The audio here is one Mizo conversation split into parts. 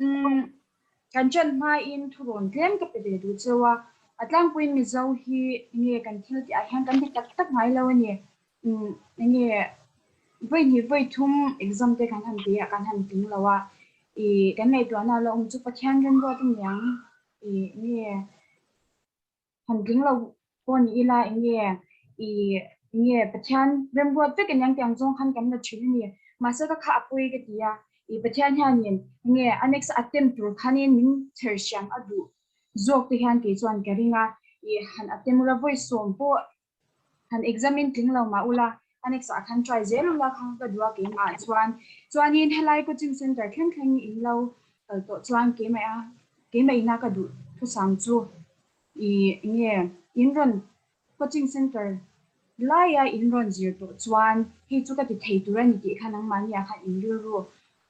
Umm kan ṭan hmain thurawn tlem ka pe ve duh cheu a, a tlangpuiin Mizo hi enge kan thil tih ah hian kan ti tak tak ngai lo a ni. Umm enge vawi hnih vawi thum exam te kan han pe a kan han tling lo a, ih kan ngaihtuahna a la awm chu Pathian remruat a niang ih enge Han tling lo pawh ni ila eng nge i eng nge Pathian remruat vek aniang tih ang zawng khan kan la thin a ni. Mahse ka kha a pawi ka ti a, i Pathian hianin eng nge a next attempt tur khanin min chher hriam a duh zawk te hian kei chuan ka ring a, i han attempt ula vawi sawm pawh Han examine tling lo mah ula, a next ah khan try zel ula kha ka duh a keimah ah chuan. Chuanin helai coaching center thleng thleng in lo kal tawh chuan keimah a keimah ina ka duh thusam chu i nge in rawn coaching center laia in rawn zir tawh chuan hei chu ka ti thei tur a ni tih kha nangmahni ah khan in rilru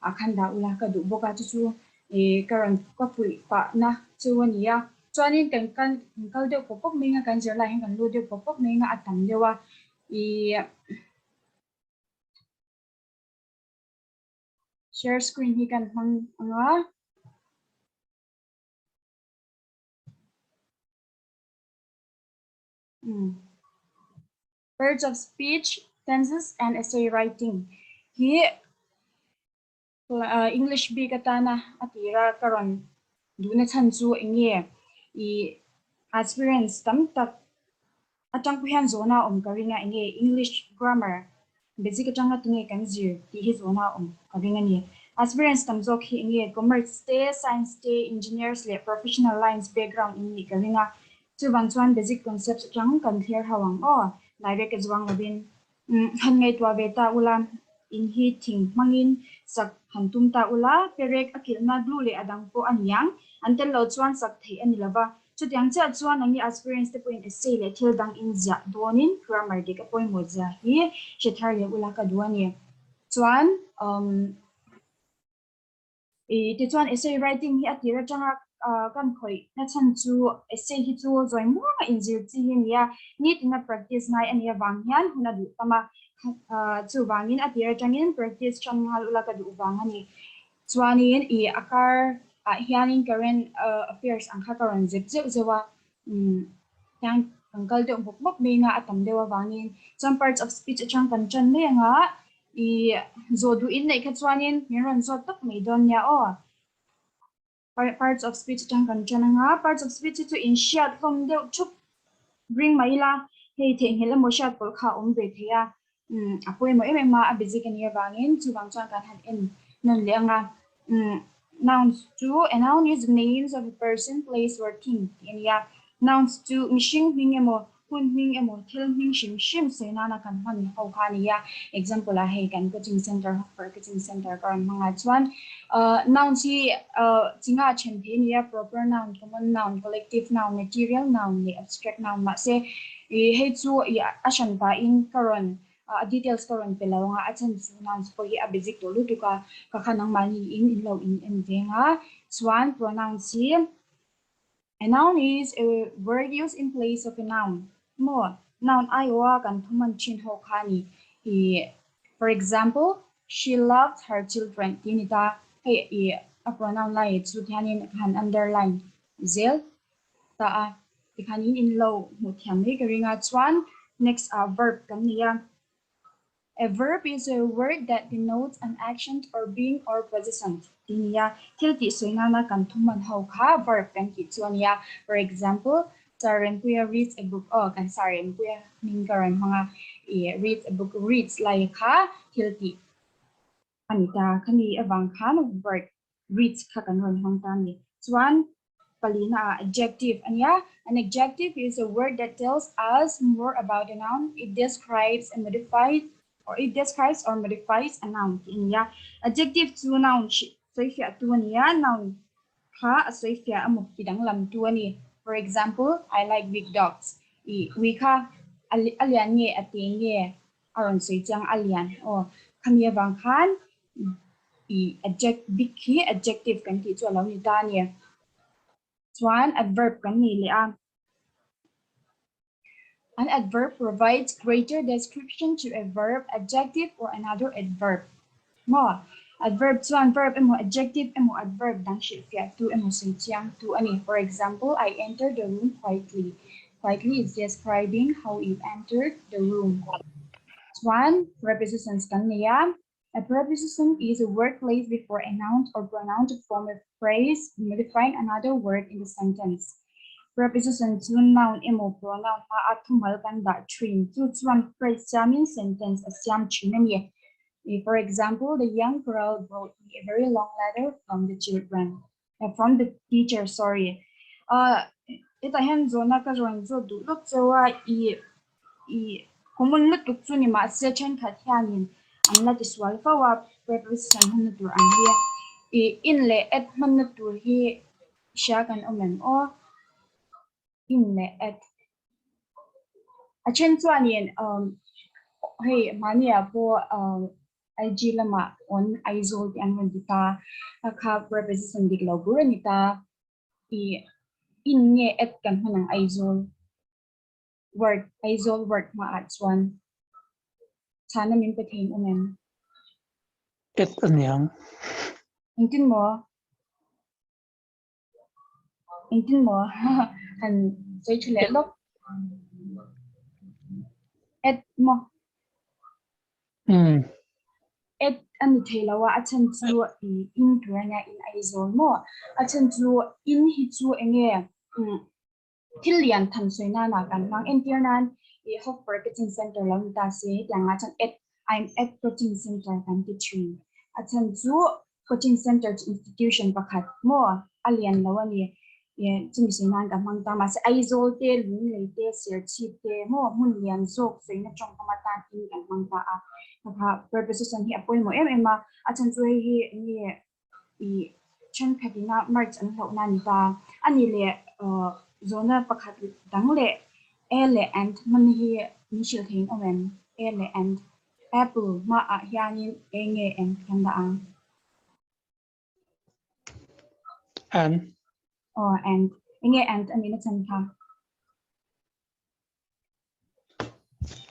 ah khan dah ula ka duh bawk a chu chu ih ka rawn ka fuih pah na chu a ni a chuanin kan kal kan kal deuh pawp pawp mai a kan zir lai hian kan lut deuh pawp pawp mai a a tam deuh a ih share screen hi kan hmang ang a. Parts of speech, tenses and essay writing hi English bik atana a tira ka rawn duhna chhan chu eng nge i aspirants tam tak atang pawh hian zawhna a awm ka ring a, eng nge English grammar basic atanga tinge kan zir tih hi zawhna a awm ka ring a ni. Aspirants tam zawk hi eng nge commerce te, science te, engineers leh professional lines background in nih ka ring a, Chuvang chuan basic concepts atang kan thlir ho ang aw, direct a zuang lovin. Umm, han ngaihtuah ve ta ula, in hi thing hmangin sak han tum ta ula, perek a kilhna glue leh a dang pawh a ni ang, an tel lo chuan sak theih a ni lova. Chutiang chiah chuan angi aspirants te pawhin essay leh thil dang in ziah dawnin grammar dik a pawimawh zia hi hre thar leh ula ka duh a ni. Chuan, umm. I tichuan essay writing hi a tir atanga kan khawih na chhan chu essay hi chu zawi muanga inzir chi hi a ni a, nitina practice ngai a nih avang hian hun a duh tam a, chuvangin a tir atangin practice tan nghal ula ka duh vang a ni. Chuanin i a kar ah hianin current affairs ang kha ka rawn zep zeuh zeuh a, tiang kan kal deuh bawk bawk mai anga a tam deuh avangin chuan parts of speech atang kan tan mai anga I zawh duh in neih kha chuanin min rawn zawt tak mai dawn nia aw. Parts of speech atang kan tan anga, parts of speech hi chu in hriat hlawm deuh thup ring mai ila, hei theihnghilh emaw hriat pawlh kha a awm ve thei a, a pawimawh em em a, a basic a nih avangin chuvang chuan kan han en nawn leh anga. Nouns chu a noun is the names of a person, place or thing tih a ni a, nouns chu mihring hming emaw Hun hming emaw thil hming hrim hrim sawi nana kan hman ho kha a ni a, example ah hei kan coaching center Hopper coaching center ka rawn hmang ah chuan nouns hi chi nga then thei a ni a, proper noun, common noun, collective noun, material noun leh abstract noun mahse hei chu a hran pahin ka rawn a details ka rawn pe lo anga a chhan chu nouns pawh hi a basic tawh lutuk a, ka kha nangmahni in in lo in en veng a, chuan pronouns hi A noun is a word used in place of a noun. Maw? Noun aiawha kan thuman thin ho kha a ni. I, for example, she loved her children tih a ni ta. Hei i a pronoun lai chu khianin ka han underline zel ta a. Tikhanin in lo hmuh thiam mai ka ring a. Chuan next ah verb kan nei a. A verb is a word that denotes an action or being or position tih a ni a, thil tih sawi nana kan thuhman ho kha verb kan tih chu a ni a. For example, Sir Rempuia reads a book, aw kan Sir Rempuia hming ka rawn hmang a, i reads a book, reads lai kha thil tih a ni ta, khami avang khan verb reads kha kan rawn hmang ta a ni. Chuan Palina ah adjective a nia. An adjective is a word that tells us more about a noun. It describes and modifies or it describes or modifies a noun tih a ni a. Adjective chu noun sawifiah tu a ni a, noun kha a sawifiah emaw ti danglam tu a ni. For example, I like big dogs. I ui kha a lian nge a te nge a rawn sawi chiang a lian aw. Khami avang khan I adject bik hi adjective kan tih chu a lo ni ta a ni. Chuan adverb kan nei leh a. An adverb provides greater description to a verb, adjective or another adverb. Maw? Adverb chuan verb emaw adjective emaw adverb dang hrilhfiahtu emaw sawi chiangtu a ni. For example, I entered the room quietly. Quietly is describing how you entered the room. Chuan prepositions kan nei a. A preposition is a word placed before a noun or pronoun to form a phrase modifying another word in the sentence. Preposition chu noun emaw pronoun hmaah thumal kan dah thin. Chu chuan phrase siamin sentence a siam thin a ni. For example, the young girl brought me a very long letter from the children, from the teacher, sorry. Hetah hian zawhna ka rawn zawt duh lawk cheu a, i i common lutuk chu ni mahse thenkhat hianin an la tisual fo a, preposition hmanna tur ang hi. I in leh at hmanna tur hi hria kan awm em aw? In leh at. A then chuanin hei mahniah pawh IG lamah on Aizawl tih an rawn ti ta, a kha preposition dik lo bur a ni ta. I in nge at kan hman ang Aizawl? Word, Aizawl word hmaah chuan chhana min pe thei in awm em? Et a niang. Engtin maw? Engtin maw? Han sawi tha leh lawk. Et maw? Umm. Et a ni thei lo a, a chhan chu i in tur a nia, in Aizawl maw? A chhan chu in hi chu enge umm Thil lian tham sawi nana kan hmang. Entir nan i Hofburg Coaching Center lo ni ta se, hetiang ah chuan at I'm at coaching center kan ti thin. A chhan chu coaching center chu institution pakhat maw a lian lo a ni. Chumi sawi nan kan hmang ta. Mahse Aizawl te, Lunglei te, Serchhip te maw hmun lian zawk sawina tawngkam atan in kan hmang ta a. Kha preposition hi a pawimawh em em a. A chhan chu hei hi nge I thenkhat ina march an hlauhna a ni ta. A ni leh zawhna pakhat dang leh A leh and hman hi min hrilh thei in awm em? A leh and Apple hmaah hianin A nge and kan dah ang? And. Aw and. Enge and a nihna chhan kha?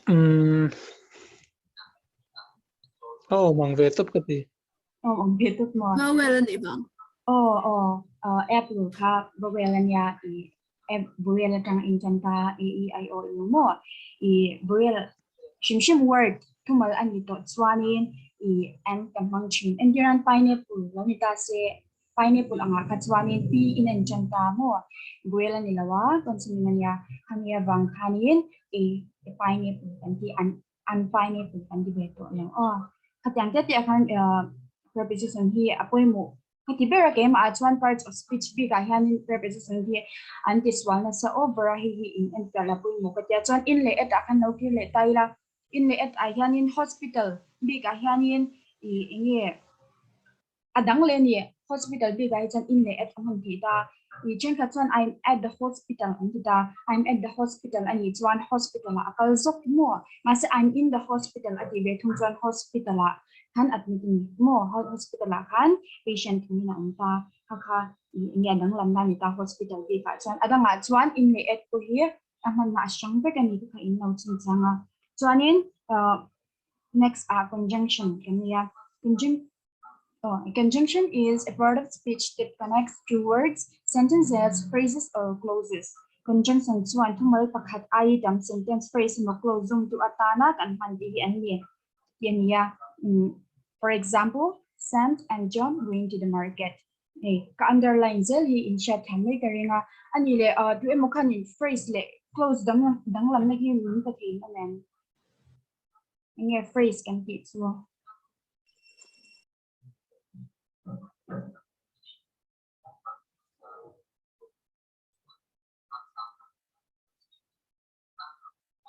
Umm. A awm ang ve tawp ka ti. Awm ang ve tawp maw? Vowel a nih vang. Aw aw apple kha vowel a nia i vowel atang in tan ta a e i o u maw i vowel hrim hrim word thumal a ni tawh chuanin i an kan hmang thin. Entirnan pineapple lo ni ta se Pineapple angah kha chuanin pi in a inṭan ta maw? Vowel a ni lo a, consonant a nia. Khami avang khanin i pineapple kan ti, an an pineapple kan ti ve tawh lo aw. Khatiang te te ah khan preposition hi a pawimawh ka ti ber a, keimah ah chuan parts of speech bikah hianin preposition hi an ti sual nasa over a, hei hi in enfiah la pawimawh ka tia. Chuan in leh et ah khan lo kir leh ta ila, in leh et ah hianin hospital bikah hianin i enge A dang leh a ni, hospital bikah hi chuan in leh at a hmun theih ta. I thenkhat chuan I'm at the hospital an ti ta. I'm at the hospital a nih chuan hospital ah a kal zawk maw? Mahse I'm in the hospital a tih ve thung chuan hospital ah khan admit a ni maw? Hospital ah khan patient thungin a awm ta. Kha kha i enge a danglam na a ni ta hospital bikah chuan. A dangah chuan in leh at pawh hi a hmanna a hrang vek a ni kha in lo chungchang a. Chuanin Next ah conjunction kan nei a. Conjunction is a part of speech that connects two words, sentences, phrases or clauses. Conjunction chuan thumal pakhat ai tam sentence, phrase emaw clause zumtu atana kan hman tih hi an ni tih a ni a. For example, Sam and John went to the market. Hei ka underline zel hi in hriat thiam mai ka ring a. A nih leh tu emaw khanin phrase leh clause dang danglamna hi min pe thei em em? Enge phrase kan tih chu?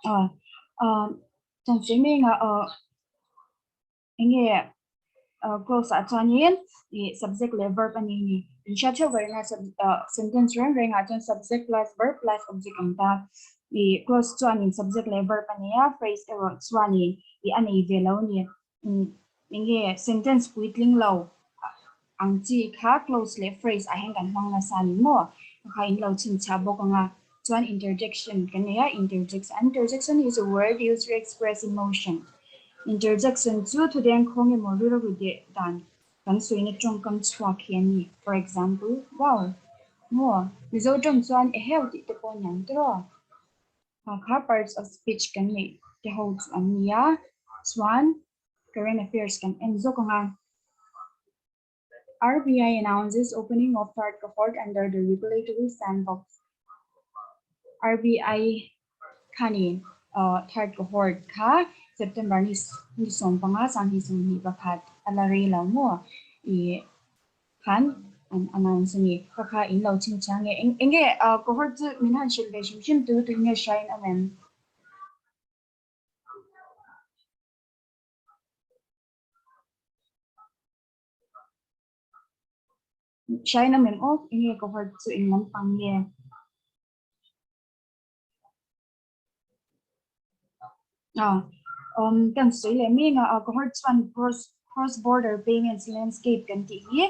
Ah, ah, chan sui mai nga ah enge clause ah chuanin i subject leh verb a ni ni. In hriat theuh ka ring a sentence reng reng ah chuan subject plus verb plus object ang ta. I clause chuanin subject leh verb a nei a, phrase erawh chuanin i a nei ve lo a ni. Enge sentence puitling lo ang chi kha clause leh phrase ah hian kan hmang nasa a ni maw? Kha in lo chhinchhiah bawk ang a. Chuan interjection kan nei a, interjection interjection is a word used to express emotion. Interjection chu thudeng khawng emaw rilru deh dan. Kan sawina tawngkam chhuak hi a ni. For example, Wow! Maw? Mizo tawng chuan eheu tih te pawh niang tiraw? Kha parts of speech kan neih te ho chu an ni a, chuan current affairs kan en zawk ang a. RBI announces opening of third cohort under the regulatory sandbox. RBI khani third cohort kha September ni ni 15 2021 a la rei lo maw i khan an announce a ni. Kha kha in lo chhinchhiah nge eng enge cohort chu min han hrilh ve hrim hrim tu tu nge hriain awm em? Hriain awm em aw enge cohort chu eng lampang nge? Kan sawi leh mek a, cohort chuan cross cross border payments landscape kan tih hi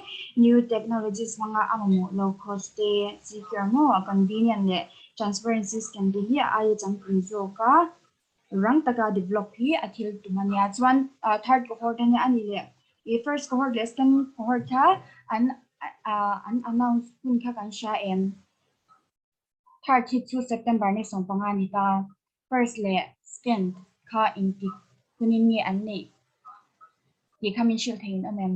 new technologies hmanga a mamawh low cost te secure maw convenient leh transparent system te hi a aia changtlung zawk a rang taka develop hi a thil tum a nia. Chuan third cohort a nia a ni leh i first cohort leh second cohort kha an an announce hun kha kan hria em? Third hi chu September ni 15 ni ta. First leh second kha intik hunin nge an neih tih kha min hrilh theiin awm em?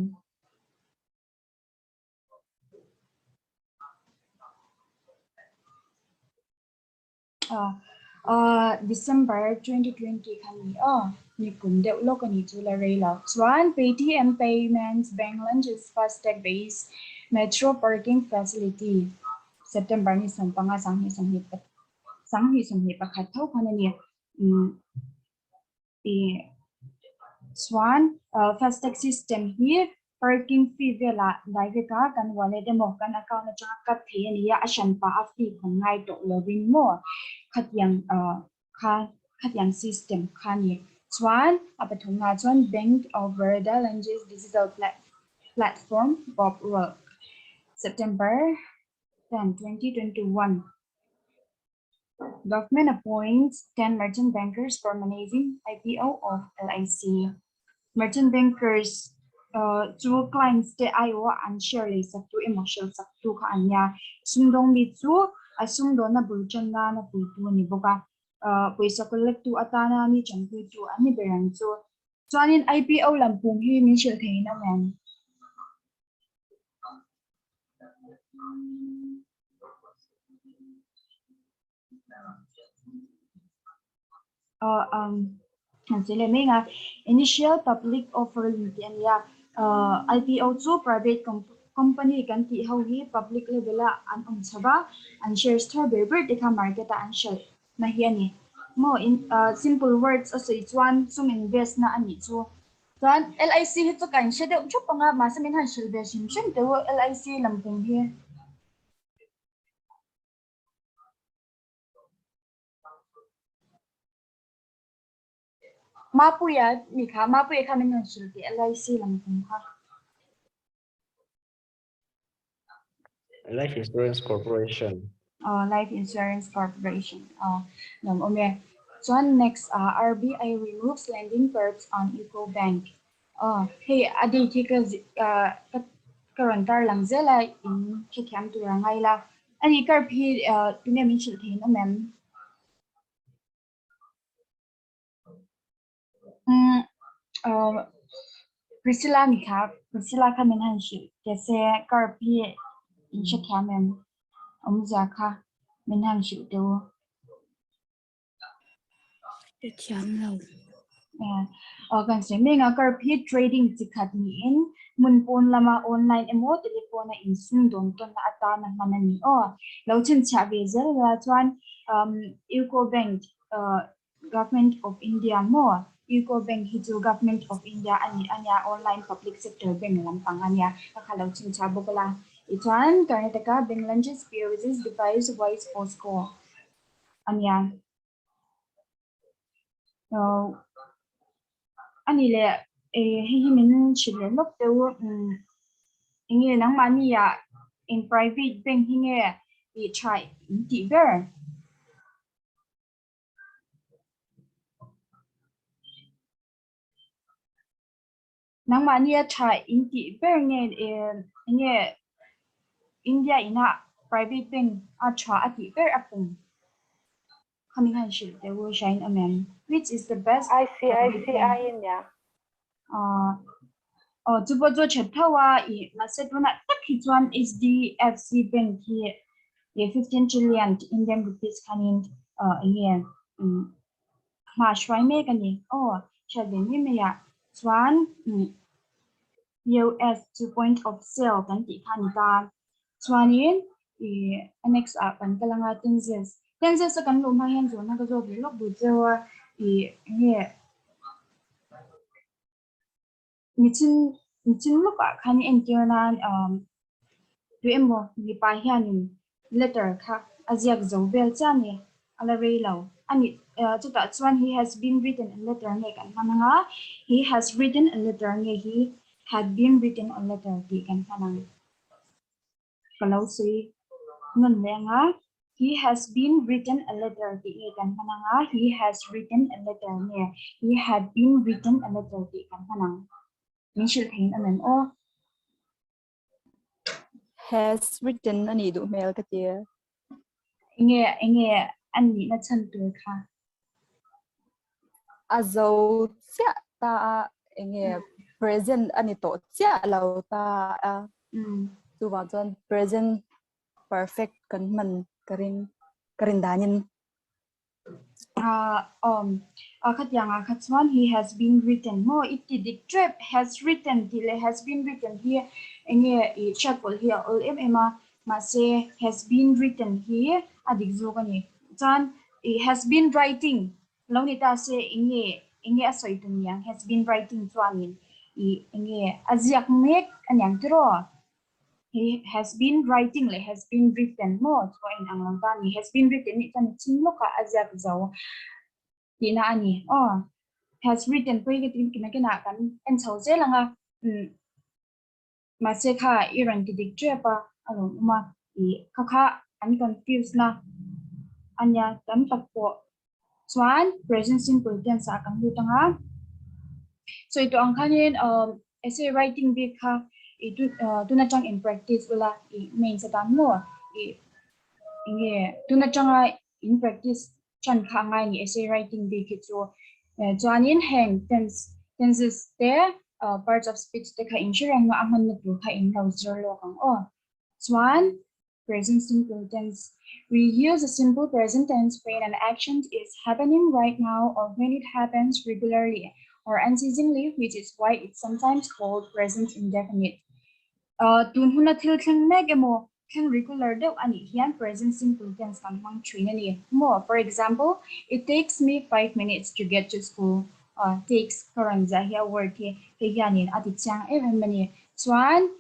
December 2020 kha ni aw, ni kum deuh lawk a ni chu la rei lo. Chuan Paytm Payments Bank launches FASTag based metro parking facility September ni 15 2021 tho khan a ni. I chuan FASTag system hi parking fee velah direct a kan wallet emaw kan account atanga cut thei a ni a, a hran pah a fee khawn ngai tawh lovin maw khatiang kha khatiang system kha a ni. Chuan a pathumah chuan Bank of Baroda launches digital platform Bob Work September 10, 2021. Government appoints 10 merchant bankers for managing IPO of LIC. Merchant bankers chu clients te aiawh an share lei sak tu emaw hrel sak tu kha an nia. Sumdawng mi chu a sumdawnna bul tan nana puitu a ni bawk a. Pawisa collect tu atana mi tanpui tu an ni ber ang chu. Chuanin IPO lam pum hi min hrilh theiin awm em? Initial public offering tih a ni a, IPO chu private company kan tih ho hi public level ah an awm chho va, an shares thar ber ber te kha market ah an hralh na hi a ni. Maw simple words a sawi chuan sum invest na a nih chu. Chuan LIC hi chu ka inhre deuh thup ang a, mahse min han hrilh ve hrim hrim teh u LIC lampum hi. Mapuia ni kha, Mapuia kha min han hrilh teh LIC lampum kha. Life Insurance Corporation. Oh, Life Insurance Corporation. Oh, lawm awm e. Chuan next ah RBI removes lending curbs on Eco Bank. Oh, hei a date hi ka ka ka rawn tar lang zel a in hrethiam tur a ngai la. Ani curb hi tunge min hrilh theiin awm em? Priscilla ni kha Priscilla kha min han hrilh teh se curb hi in hrethiam em awmzia kha min han hrilh teh u. Hrethiam lo. Kan sawi mek a curb hi trading chi khat niin hmun pawn lama online emaw telephone a insum dawn tawnna atana hman a ni aw. Lo chhinchhiah ve zel la chuan Uco Bank Government of India maw? Uco Bank hi chu Government of India a ni ania, online public sector bank lampang ania, ka kha lo chhinchhiah bawk la. Tichuan Karnataka Bank launches POS device Wise POSCO ania. Ani leh hei hi min hrilh leh lawk deuh enge nangmahni ah eng private bank hi nge tih tha in tih ber? Nangmahnia tha in tih ber nge enge India ina private bank a tha a tih ber a pum khami khan hrilh teh u hriain awm em? Which is the best private bank? ICICI nia. Aw chu pawh chu a that tho a i mahse tunah tak hi chuan HDFC bank hi 15 trillion Indian rupees khanin enge hma hruai mek a ni. Aw hriat ve mai mai ah chuan POS chu point of sale kan tih kha a ni ta. Chuanin ih a next ah kan kal anga tenses. Tenses a kan luh hma hian zawhna ka zawt leh lawk duh cheu a ih enge nichin nichin lawkah khan entir nan umm tu emaw mipa hianin letter kha a ziak zo vel chiah a ni a la rei lo a ni chutah chuan he has been written a letter nge kan hman ang a he has written a letter nge he had been written a letter tih kan hman ang. Ka lo sawi nawn leh ang a, He has been written a letter tih nge kan hman ang a, He has written a letter nge He had been written a letter tih kan hman ang. Min hrilh theiin a mem aw. Has written a nih duh hmel ka ti. Enge enge a nihna chhan tur kha? A zo chiah ta a, enge present a ni tawh chiah lo ta a. Chuvang chuan present perfect kan hman ka ring ka rin danin. Um khatiang ah kha chuan he has been written maw i ti dik tep has written tih leh has been written hi enge i hriatpawlh hi a awl em em a mahse has been written hi a dik zawk a ni chuan i has been writing lo ni ta se enge enge a sawi tum niang has been writing chuanin i enge a ziak mek aniang tiraw. He has been writing leh has been written maw chu a inang lo ta a ni. Has been written nih chuan chin lawkah a ziak zo tihna a ni. Aw, has written pawh hi ka ti kina kinah kan en chho zel ang a, umm mahse kha i rawn ti dik tep a, a rawn awm a, ih kha kha an confuse na a nia tam tak pawh. Chuan present simple tense ah kan lut ang a, sawi tawh ang khanin essay writing bik kha i tun atang in practice ula i mains atan maw i enge tun atanga in practice tan kha a ngai a ni essay writing bik hi chu chuanin heng tense tenses te parts of speech te kha in hre reng a a hmanna tur kha in lo zir lawk ang aw chuan Present simple tense. We use a simple present tense when an action is happening right now or when it happens regularly or unceasingly, which is why it's sometimes called present indefinite. Tun huna thil thleng mek emaw, thleng regular deuh a nih hian present simple tense kan hmang thin a ni. Maw? For example, it takes me 5 minutes to get to school. Takes ka rawn ziah hi a word hi hei hianin a ti chiang em em a ni. Chuan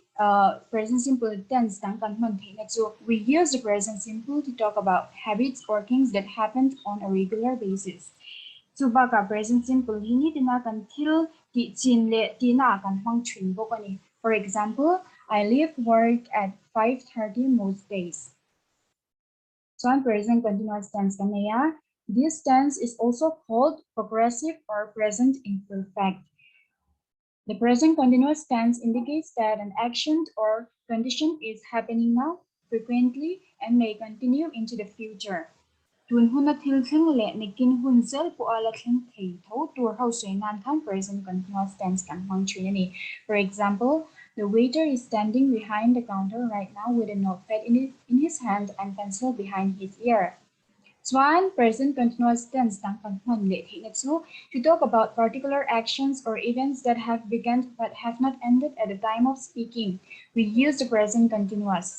present simple tense dang kan hman theihna chu we use the present simple to talk about habits or things that happened on a regular basis. Chu bakah present simple hi nitina kan thil tih chin leh tihna ah kan hmang thin bawk a ni. For example, I leave work at 5:30 most days. Chuan present continuous tense kan nei a, this tense is also called progressive or present imperfect. The present continuous tense indicates that an action or condition is happening now, frequently, and may continue into the future. Tun huna thil thleng leh nakin hun zel pawha la thleng thei tho tur ho sawi nan khan present continuous tense kan hmang thin a ni. For example, the waiter is standing behind the counter right now with a notepad in his hand and pencil behind his ear. Chuan present continuous tense dang kan hman leh theihna chu to talk about particular actions or events that have begun but have not ended at the time of speaking, we use the present continuous.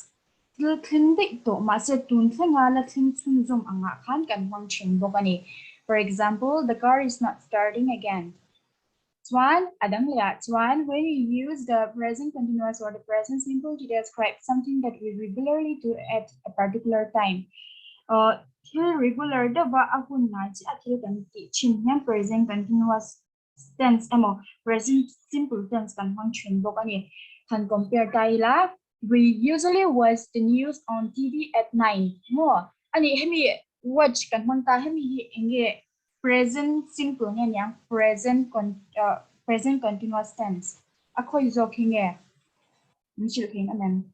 Thil thleng daih tawh mahse tun thlenga la thleng chhunzawm angah khan kan hmang thin bawk a ni. For example, the car is not starting again. Chuan a dang lehah chuan when we use the present continuous or the present simple to describe something that we regularly do at a particular time. Thil regular deuha a hun ngai chiah thil kan tih thin hian present continuous tense emaw present simple tense kan hmang thin bawk a ni. Han compare ta ila we usually watch the news on TV at 9 maw a nih hemi watch kan hmang ta hemi hi enge present simple nge niang present present continuous tense. A khawi zawk hi nge min hrilh thein a nem?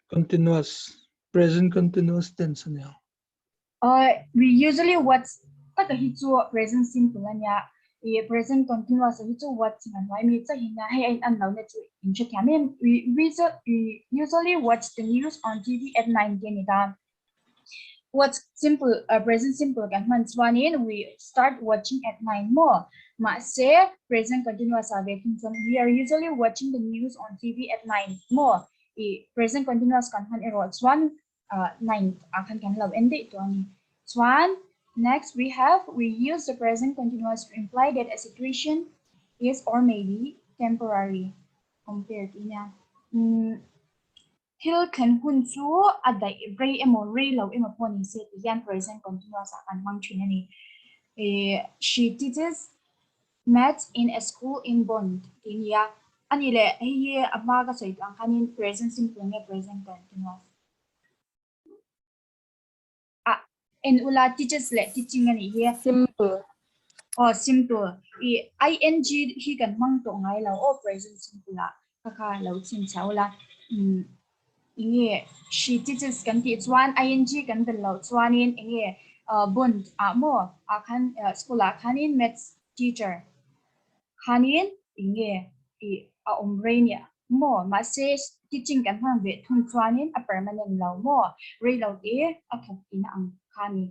Continuous, present continuous tense a nia. We usually watch taka hi chu present simple a nia. I present continuous hi chu watch ngan mai mi cha hin hei ain an lo na chu in hre thiam em. We usually watch the news on TV at 9 te ni ta. Watch simple present simple kan hman chuanin we start watching at 9 mo. Mahse present continuous a ve thung chuan we are usually watching the news on TV at 9 mo. I present continuous kan hman erawh chuan 9 ah khan kan lo en daih tawh a ni. Chuan next we have we use the present continuous to imply that a situation is or may be temporary compare tih nia. Thil thlen hun chu a daih rei emaw rei lo emaw pawh ni se tih hian present continuous ah kan hmang thin a ni. She teaches maths in a school in Bond tih a ni a. A nih leh hei hi a hma ka sawi tawh ang khanin present simple nge present continuous? A en ula teaches leh teaching a nih hi. Simple. Aw simple. I ing hi kan hmang tawh ngai lo aw present simple ah kha kha lo chhin chau la. Enge she teaches kan tih chuan ing kan bel loh chuanin enge bond ah maw ah khan school ah khanin maths teacher khanin enge i a awm rei nia maw mahse teaching kan hmang ve thung chuanin a permanent lo maw rei lo te a thawk tihna ang kha ni.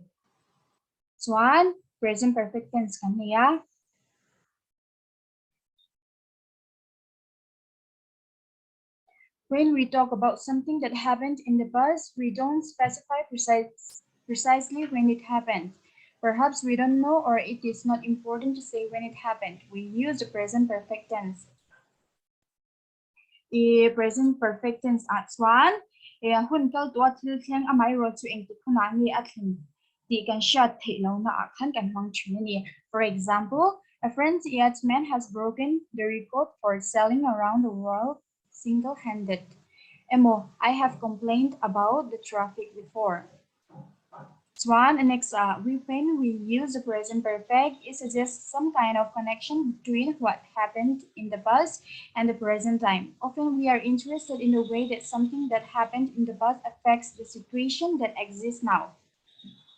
Chuan present perfect tense kan nei a. When we talk about something that happened in the past, we don't specify precise, precisely when it happened. Perhaps we don't know or it is not important to say when it happened. We use the present perfect tense. I present perfect tense ah chuan e hun kal tua thil thleng amai ro chu engtik hunah nge a thlen tih kan hriat theih lohna ah khan kan hmang thin a ni. For example, a French yachtsman has broken the record for sailing around the world single-handed. Emaw, I have complained about the traffic before. Chuan, next ah, we when we use the present perfect, it suggests some kind of connection between what happened in the past and the present time. Often we are interested in the way that something that happened in the past affects the situation that exists now.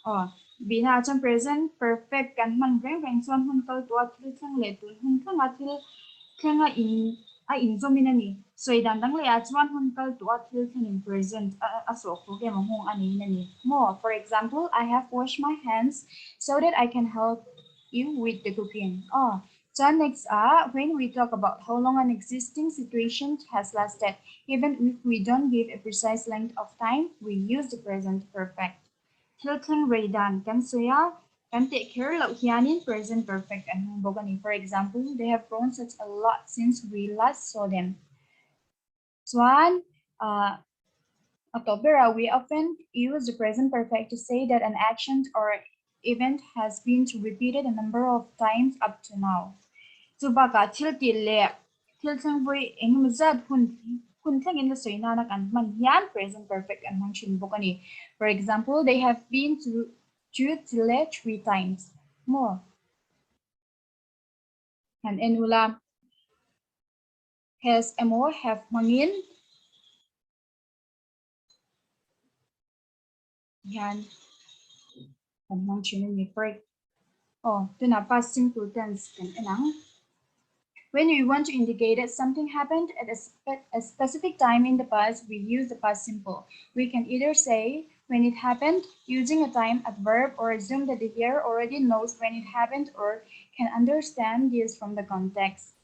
Aw, bihna ah chuan present perfect kan hman reng reng chuan hun kal tawh a thil thleng leh tun hun thleng a thil thleng a in a inzawmin a ni. Sawi dan dang leh ah chuan hun kal tawh a thil thleng in present a a sawh khawk em a nghawng a niin a ni. Maw, for example, I have washed my hands so that I can help you with the cooking. Aw, Chuan next ah, when we talk about how long an existing situation has lasted, even if we don't give a precise length of time, we use the present perfect. Thil thleng rei dan kan sawi a, kan teh kher loh hianin present perfect an hmang bawk a ni. For example, they have grown such a lot since we last saw them. Chuan ah, a tawp berah we often use the present perfect to say that an action or event has been repeated a number of times up to now. Chu bakah thil tih leh thil thleng vawi engemaw zat hun hun thlengin la sawi nana kan hman hian present perfect an hmang thin bawk a ni. For example, they have been to to Chile 3 times. Maw? Han en ula. Has emaw have hmangin hian kan hmang thin a ni. For aw tunah past simple tense kan en ang. When we want to indicate that something happened at a, spe a specific time in the past, we use the past simple. We can either say when it happened using a time adverb or assume that the hearer already knows when it happened or can understand this from the context.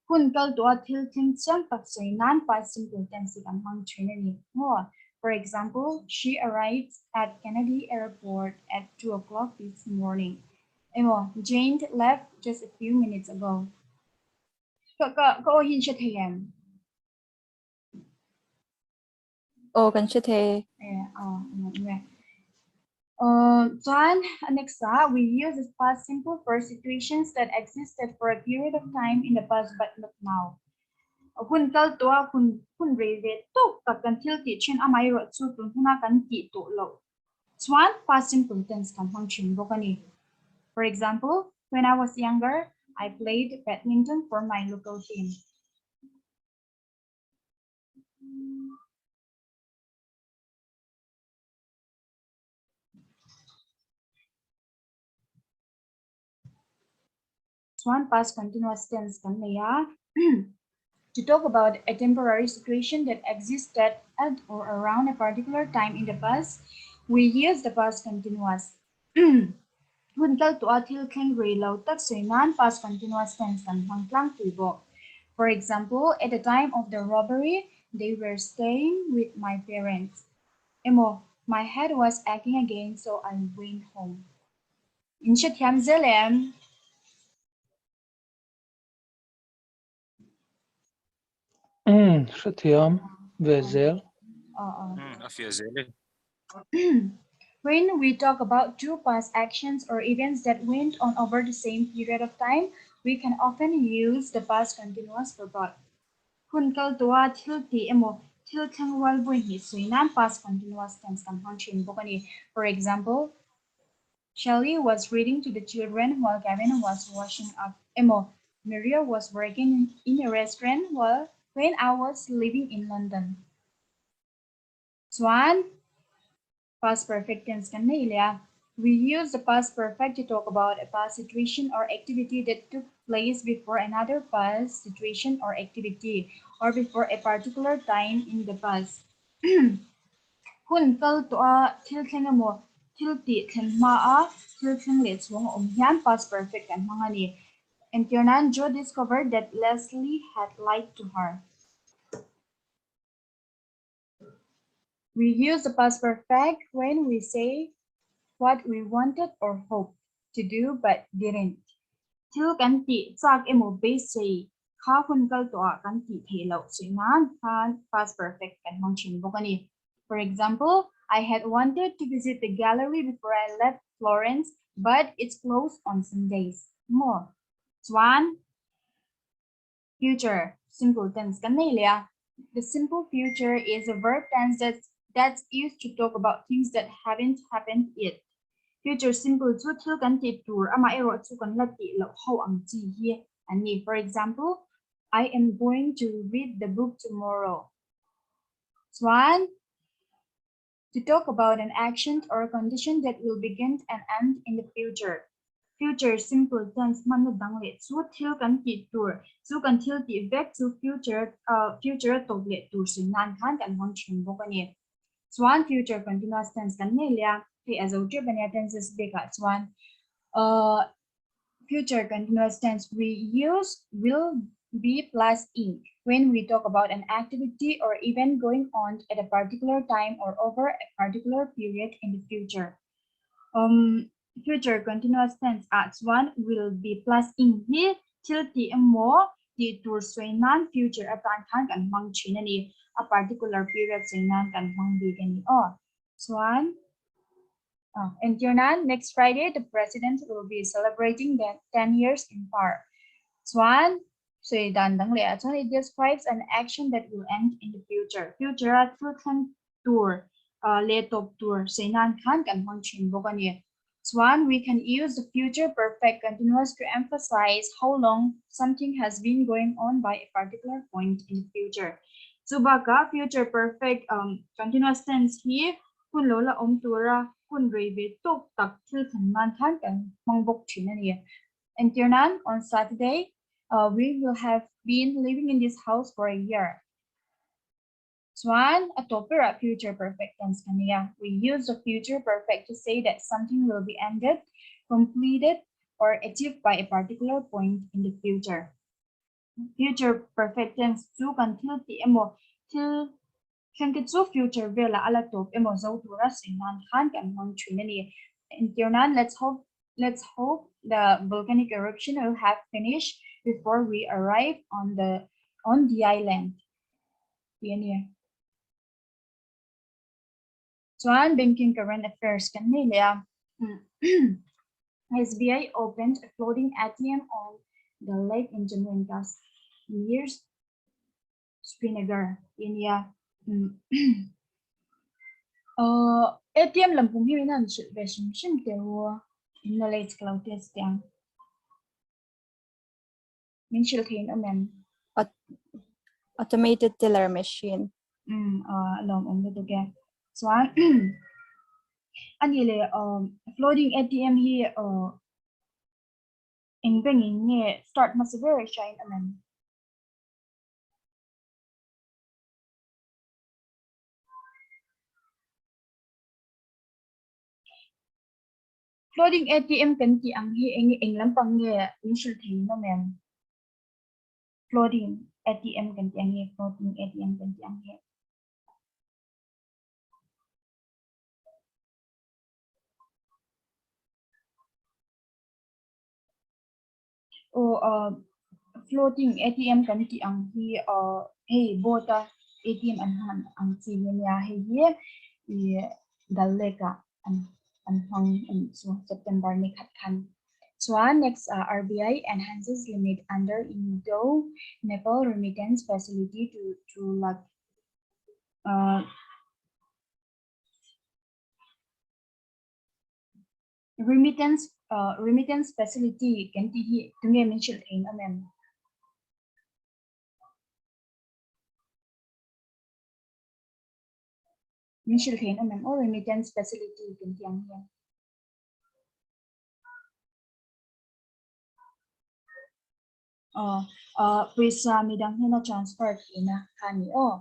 Hun kal tawh a thil thleng chiang tak sawi nan past simple tense hi kan hmang thin a ni maw? For example, she arrived at Kennedy Airport at 2 o'clock this morning. Emaw, Jane left just a few minutes ago. Ka ka ka aw hi in hre thei em? Aw kan hre thei. Eh, aw, emaw. Chuan next ah we use the past simple for situations that existed for a period of time in the past but not now. Hun kal tawh a hun hun rei ve tawk tak kan thil tih thin amaherawh chu tun huna kan tih tawh loh chuan past simple tense kan hmang thin bawk a ni. For example, When I was younger, I played badminton for my local team. Chuan past continuous tense kan nei a. To talk about a temporary situation that existed at or around a particular time in the past, we use the past continuous. Hun kal tawha thil thleng rei lo tak sawi nan past continuous tense kan hmang tlangpui bawk. For example, at the time of the robbery, they were staying with my parents. Emaw, my head was aching again so I went home. In hrethiam zel em? Umm, hrethiam ve zel. Umm, a fiah zel e. When we talk about two past actions or events that went on over the same period of time, we can often use the past continuous for both. Hun kal tawha thil tih emaw, thil thleng rual vawi hnih sawi nan past continuous tense kan hmang thin bawk a ni. For example, Shelly was reading to the children while Gavin was washing up emaw, Maria was working in a restaurant while when I was living in London. Chuan past perfect tense kan nei leh a. We use the past perfect to talk about a past situation or activity that took place before another past situation or activity or before a particular time in the past. Hun kal tawh a thil thleng emaw, thil tih thlen hma a thil thleng leh chhung a awm hian past perfect kan hmang a ni. Entir nan, Joe discovered that Leslie had lied to her. We use the past perfect when we say what we wanted or hoped to do but didn't. Thil kan tih chak emaw beisei Kha hun kal tawhah kan tih theih loh suih nan khan past perfect kan hmang thin bawk a ni. For example, I had wanted to visit the gallery before I left Florence, but it's closed on Sundays. Maw? Chuan future simple tense kan nei leh a. The simple future is a verb tense that's that's used to talk about things that haven't happened yet. Future simple chu thil kan tih tur amaherawh chu kan la tih loh ho ang chi hi an ni. For example, I am going to read the book tomorrow. Chuan, to talk about an action or a condition that will begin and end in the future. Future simple tense hmanna dang leh chu thil kan tih tur chu kan thil tih vek chu future future a tawp leh tur sawi nan khan kan hmang thin bawk a ni. Chuan future continuous tense kan nei leh a, hei a zo tep a nia tenses bikah chuan Future continuous tense, we use will be plus ing when we talk about an activity or event going on at a particular time or over a particular period in the future. Um, future continuous tense ah chuan will be plus ing hi thil tih emaw tih tur sawi nan future atan khan kan hmang thin a ni. A particular period sawi nan kan hmang bik a ni aw. Chuan Entir nan, next Friday the President will be celebrating the 10 years in power. Chuan sawi dan dang leh ah chuan it describes an action that will end in the future. Future a thil thleng tur leh tawp tur sawi nan khan kan hmang thin bawk a ni. Chuan we can use the future perfect continuous to emphasize how long something has been going on by a particular point in the future. Chu bakah future perfect continuous tense hi hun lo la awm tura hun rei ve tawk tak thil thlen nan khan kan hmang bawk thin a ni. Entir nan, on Saturday, we will have been living in this house for a year. Chuan, a tawp berah future perfect tense kan nei a. We use the future perfect to say that something will be ended, completed or achieved by a particular point in the future. Future perfect tense chu kan thil tih emaw, thil Thleng te chu future velah a la tawp emaw zo tura sawi nan khan kan hmang thin a ni. Entir nan, let's hope let's hope the volcanic eruption will have finished before we arrive on the on the island tih a ni. Chuan banking current affairs kan nei leh a. SBI opened a floating ATM on the lake in Jammu and Kashmir Srinagar tih a nia. ATM lam pum hi min han hrilh ve hrim hrim teh u a, in knowledge ka lo test teh ang. Min hrilh thei in awm em? Automated teller machine. Um, a lawmawm lutuk e. Chuan ani leh floating ATM hi eng bank in nge start hmasa ber hria in awm em? Floating ATM kan tih ang hi eng eng lampang nge min hrilh thei in awm em? Floating ATM kan tih ang hi, floating ATM kan tih ang hi. Aw uh, floating ATM kan tih ang hi uh, hei boat a ATM an hman ang chi hi ania hei hi i Dal Lake ah an an hmang a nih chu September ni khat khan. Chuan next ah RBI enhances limit under Indo Nepal remittance facility to 2 lakh uh, Remittance remittance facility kan tih hi tunge min hrilh thei in awm em? Min hrilh thei in awm em aw remittance facility kan tih ang hian. Aw pawisa midang hnena transfer theihna kha a ni aw.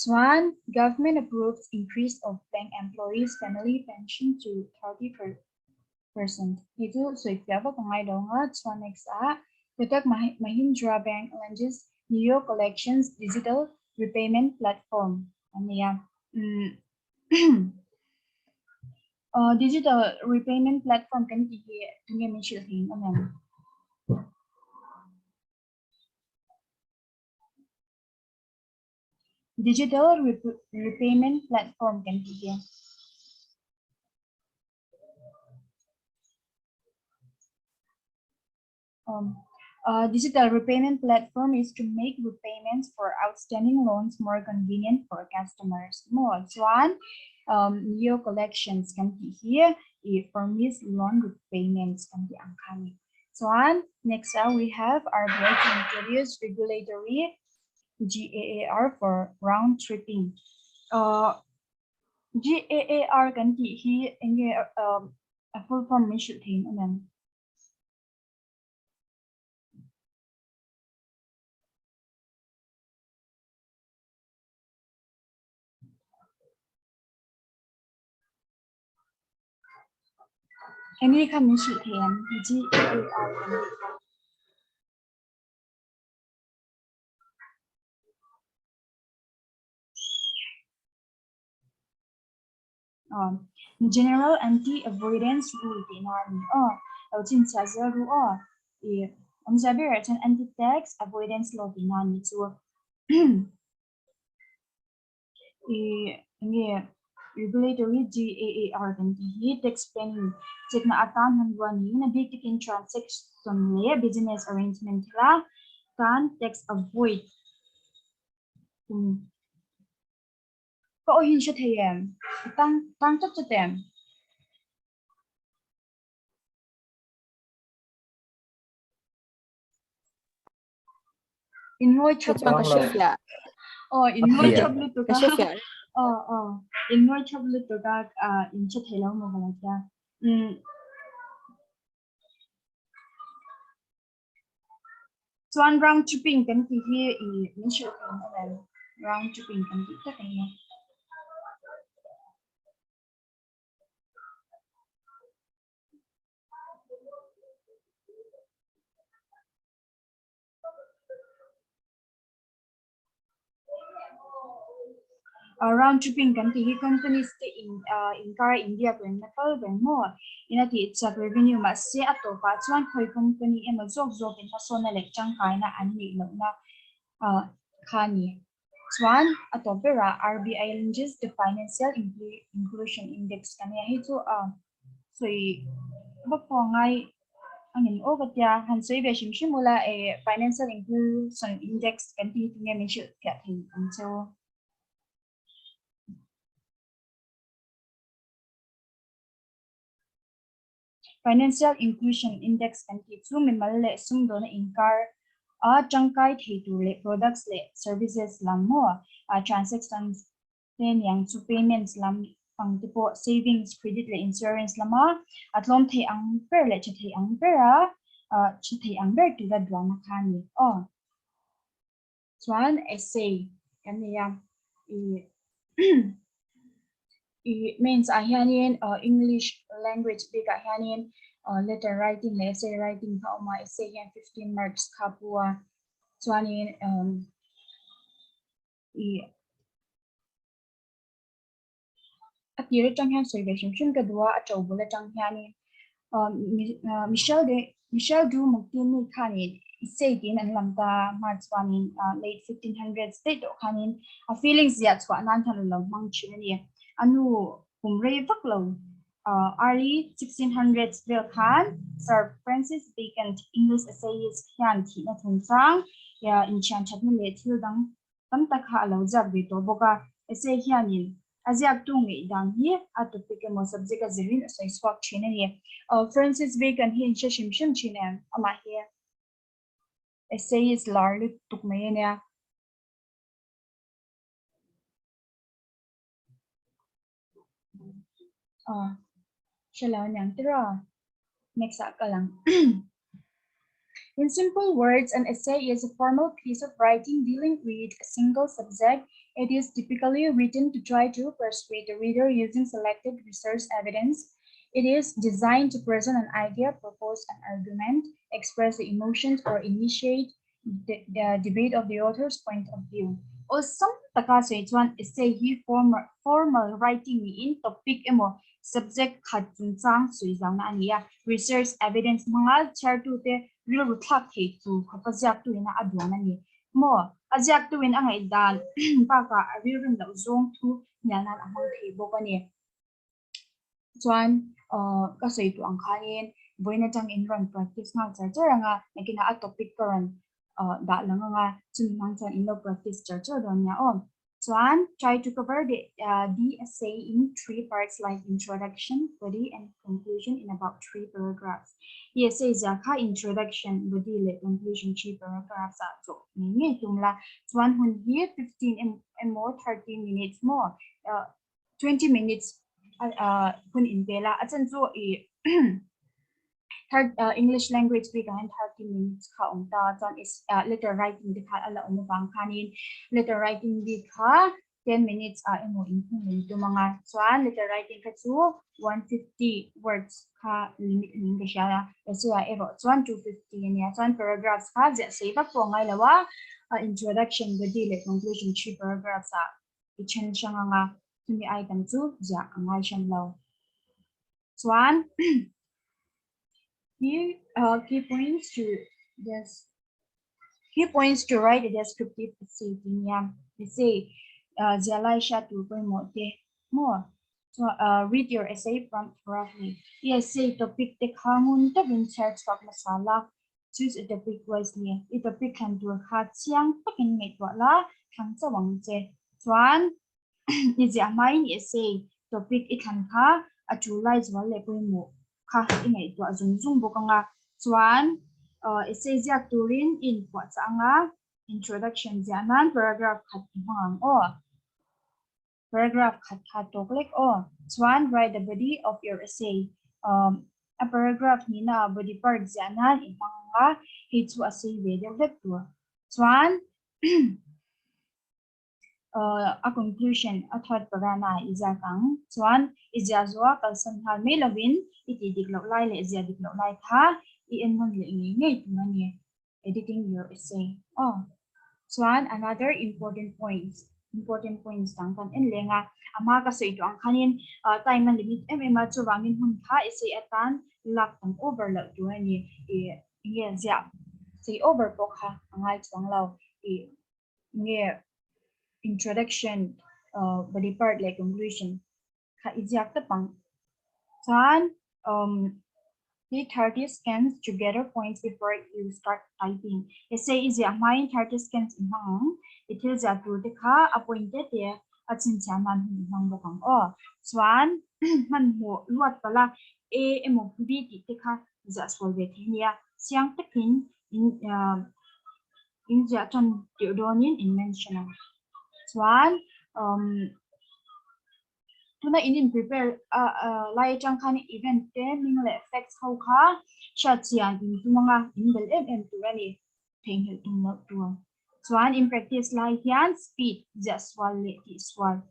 Chuan government approves increase of bank employees family pension to 30%. Hei chu sawi fiah vak a ngai lo ang a, chuan next ah Kotak Mahindra Bank launches Neo Collections digital repayment platform a ni a. Digital repayment platform kan tih hi tunge min hrilh thei in awm em? Digital repayment platform kan tih hi. Um, uh, digital repayment platform is to make repayments for outstanding loans more convenient for customers. Mo chuan um, neo collections kan ti hi i for miss loan repayments kan ti ang khani. Chuan next up we have RBI to introduce regulatory GAAR for round tripping. Uh, GAAR kan ti hi enge um, a full form min hrilh thein amen. Enge kha min hrilh thei em? GAAR kan tih kha. General Anti-Avoidance Rule tihna a ni aw. Lo chhinchhiah zel ru aw. I awmzia berah chuan Anti-Tax Avoidance Law tihna a ni chu. I enge Regulatory GAAR kan tih hi tax planning chetna atan hmanrua niin a bik takin transaction leh business arrangement thila tan tax avoid Ka aw hi in hre thei em? I tang tang chat chat em? In ngawi thap Chuan ka hre fiah. Aw, in ngawi thap lutuk a. Ka hre fiah. Aw, aw. In ngawi thap lutuk a, in hre thei lo maw ka lo tia. Um. Chuan round tripping kan tih hi i min hrilh thei ang em? Round tripping kan tih tak ania. Round tripping kan tih hi companies te in inkar a inbiak rengna kal reng maw in a tih chak revenue mahse a tawpah chuan khawi company emaw zawk zawkin hmasawnna leh tangkaina an neih lohna kha a ni. Chuan a tawp berah RBI launches the Financial Inclusion Index kan nia hei chu sawi vak pawh a ngai a ngin aw ka tia han sawi ve hrim hrim ula e Financial Inclusion Index kan tih hi tinge min hrilh fiah thei ang cheu. Financial Inclusion Index kan tih chu mimal leh sumdawna inkar A tangkai thei tur leh products leh services lam maw transactions te niang chu payments lam ang te pawh savings, credit leh insurance lama a tlawm thei ang ber leh tha thei ang bera tha thei ang ber tura duanna kha a ni aw. Chuan essay kan nei a, i i mains ah hianin English language bikah hianin letter writing leh essay writing kha a awm a, essay hian 15 marks kha a pu a, chuanin i a tir atang hian sawi ve hrim hrim ka duh a, a to bul atang hianin Michelle de Michelle du Mukti mi khanin essay tiin an lam ta hma chuanin late 1500s daih tawh khanin a feelings ziah chhuah nan khan an lo hmang thin a ni. A nu kum rei vak lo early 1600s vel khan Sir Francis Bacon English essayist hian thihna chungchang inthian thatna leh thil dang tam tak kha a lo ziak ve tawh bawk a. Essay hianin a ziaktu ngeih dan hi a topic emaw subject a zirin a sawi chhuak thin a ni. Francis Bacon hi in hre hrim hrim thin em? Amah hi essayist lar lutuk mai a nia. Hre lo aniang tiraw? Next ah kal ang. In simple words, an essay is a formal piece of writing dealing with a single subject. It is typically written to try to persuade the reader using selected research evidence. It is designed to present an idea, propose an argument, express the emotions, or initiate the, the debate of the author's point of view. Awlsam taka sawi chuan essay hi formal, formal writing niin topic emaw subject khat chungchang sawi zauna a ni a. Research evidence hmanga chhiartute rilru thlak thei tur khawpa ziaktuin a duan a ni. Maw? A ziaktuin a ngaihdan bakah a rilrem loh zawng thu hnial nan a hmang thei bawk a ni. Chuan ka sawi tawh ang khanin vawiin atang in rawn practice nghal char char ang a, nakinah a topic ka rawn dah lang ang a, chumi hmang chuan in lo practice char char dawn nia aw. Chuan try to cover the the essay in three parts like introduction, body and conclusion in about three paragraphs. I essay zia kha introduction, body leh conclusion three paragraphs ah chawh ngei ngei tum la. Chuan hun hi 15 emaw 30 minutes maw 20 minutes hun in pe la a chan chu i third English language bik ah hian 30 minutes kha awm ta chuan is letter writing te kha ala awm avang khanin letter writing bik kha 10 minutes ah emaw in hung in tum anga chuan letter writing kha chu 150 words kha limit ning ka hria a essay ah erawh chuan 250 ania chuan paragraphs kha ziah sei vak pawh ngai lo a introduction body leh conclusion three paragraphs ah i then hrang anga chumi item chu ziah a ngai hran lo. Chuan key uh, key points to this key points to write a descriptive essay ti nia essay uh, zia lai hria tur pawimawh te maw so uh, read your essay from thoroughly i essay topic te kha ngun takin chhiar chhuak hmasa la choose a topic wisely i topic thlan tur kha chiang takin ngaihtuah la thlang chauh ang che chuan i ziah hmain i essay topic i thlan kha a tul lai zual leh pawimawh kha i ngaihtuah zung zung bawk anga chuan essay ziak turin i inpuahchah anga introduction ziah nan paragraph khat i hmang ang aw. Paragraph khat kha tawk lek aw. Chuan write the body of your essay. Um, a paragraph nihna ah body part ziah nan i hmang ang a, hei chu a sei ve deuh vek tur. Chuan uh, a conclusion a third parana ah i ziak ang. Chuan i ziah zawh a kalsan nghal mai lovin i tih dik loh lai leh ziah dik loh lai kha i en nawn leh ngei ngei tur a ni. Editing your essay. Aw. Chuan another important points important points dang kan en leng a a hma ka sawi tawh ang khanin time a limit em em a chuvangin hun kha essay atan lak tam over loh tur a ni i nge ziah sei over pawh kha a ngai chuang lo i nge introduction body part leh conclusion kha i ziak tawp ang. Chuan um take 30 seconds to gather points before you start typing. Essay i ziah hmain 30 seconds i hmang ang. I thil ziah tur te kha a point te te a chhinchhiah nan hun i hmang bawk ang aw. Chuan hmanhmawh luat pala A emaw B tih te kha ziah sual ve thei ania. Chiang takin in In ziah tan tirh dawnin in mention ang. Chuan um tuna in in prepare a lai atang khan event te hming leh facts ho kha hriat chian in tum anga in bel em em tur a ni theihnghilh tum loh tur. Chuan in practice lai hian speed ziah sual leh tih sual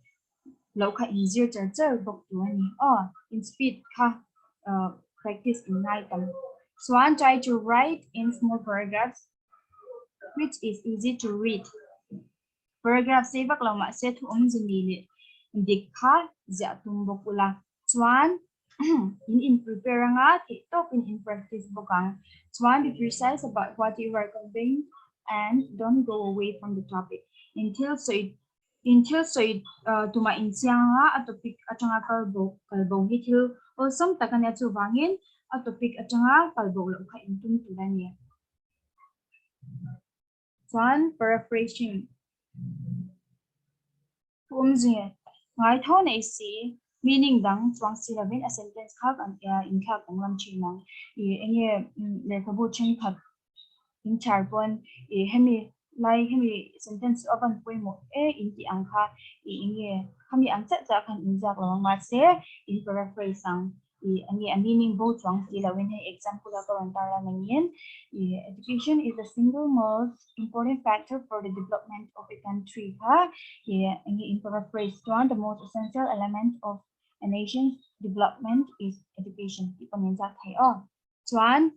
loh kha in zir char char bawk tur a ni aw. In speed kha practice in ngai tam. Chuan try to write in small paragraphs which is easy to read. Paragraph sei vak lo mahse thu awmze ni leh dik kha ziah tum bawk ula. Chuan in in prepare anga theih tawkin in practice bawk ang. Chuan be precise about what you are conveying and don't go away from the topic. In thil sawi in thil sawi tumah inchiang anga a topic atanga kal bo kal bo hi thil awlsam tak ania chuvangin a topic atanga kal bo loh kha in tum tur a ni. Chuan paraphrasing thu awmzia ngai tho nei si meaning dang chuang si lovin a sentence kha kan inthlak danglam thin ang. Ih enge lehkhabu thenkhat inchhar pawn ih hemi lai hemi sentence chu a van pawimawh e in tih ang kha ih enge khami ang chiah chiah khan inziak lo ang mahse in paraphrase ang. I enge a meaning bo chuang si lo in hei example a ka rawn tar lan angin i education is the single most important factor for the development of a country kha i enge in paraphrase chuan the most essential element of a nation's development is education tih pawh nen zat thei aw. Chuan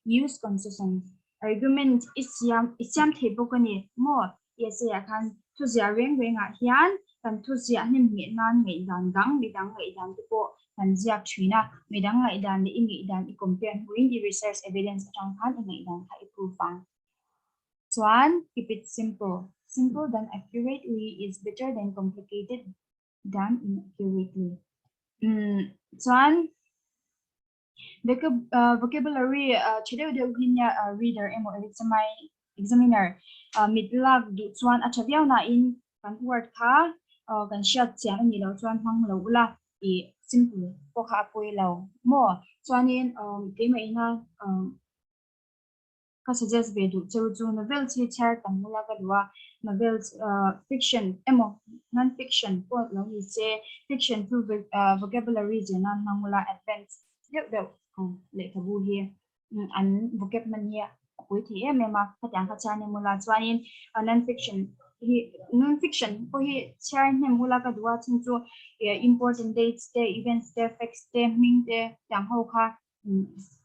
use concessions argument i siam i siam thei bawk a ni maw i essay ah khan thuziah reng reng ah hian kan thuziah hnem ngheh nan ngaihdan dang midang ngaihdan te pawh kan ziak thin a midang ngaihdan leh i ngaihdan i compare hnuin i research evidence atang khan i ngaihdan kha i proof ang chuan keep it simple simple than accurately is better than complicated than inaccurately chuan Vocabulary tha deuh deuh hi nia reader emaw examiner mit lak duh chuan a tha viau nain kan word kha kan hriat chian a nih loh chuan hmang lo ula tih simple pawh kha a pawi lo maw. Chuanin keimah ina Ka suggest ve duh cheu chu novels hi chhiar tam ula ka duh a, novels fiction emaw non fiction pawh lo ni se fiction chu vocabulary zir nan hmang ula advance deuh deuh ang lehkhabu hi an vocab hman hi a pui thei em em a, khatiang kha chhiar hnem ula chuanin non fiction hi non fiction pawh hi chhiar hnem ula ka duh a chhan chu important dates te events te facts te hming te tiang ho kha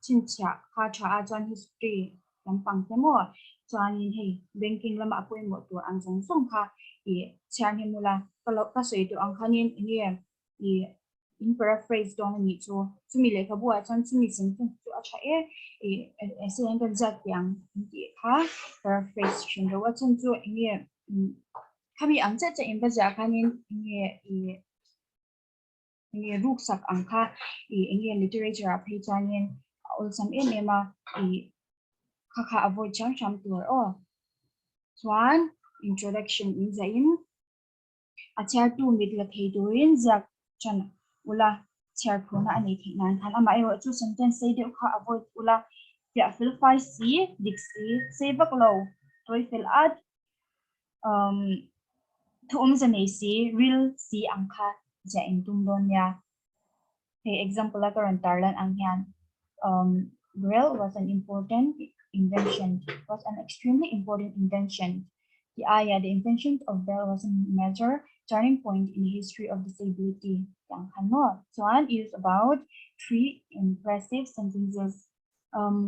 chhinchhiah kha tha a chuan history lampang te maw chuanin hei banking lama a pawimawh tur ang zawng zawng kha ih chhiar hnem ula ka lo ka sawi tawh ang khanin enge ih in paraphrase dawn a nih chu chumi lehkhabu ah chuan chumi sentence chu a tha e ih essay an kan ziak tih ang an tih kha paraphrase thin ro a chhan chu enge khami ang chiah chiah in va ziah khanin enge ih Enge ruksak ang kha ih enge literature ah phei chuanin a awlsam em em a ih kha kha avoid hram hram tur aw. Chuan introduction in zaihin a chhiartu mit la thei turin ziak tan ula chhiar phurna a nei theih nan khan amaherawh chu sentence sei deuh kha avoid ula fiah fel fai si dik si sei vak lo tawi fel at um thu awmze nei si ril si ang kha ziah in tum dawn nia. Hei example a ka rawn tar lan ang hian um Braille was an important invention was an extremely important invention tih aia the invention of Braille was a major turning point in the history of disability tih ang khan maw. Chuan use about three impressive sentences um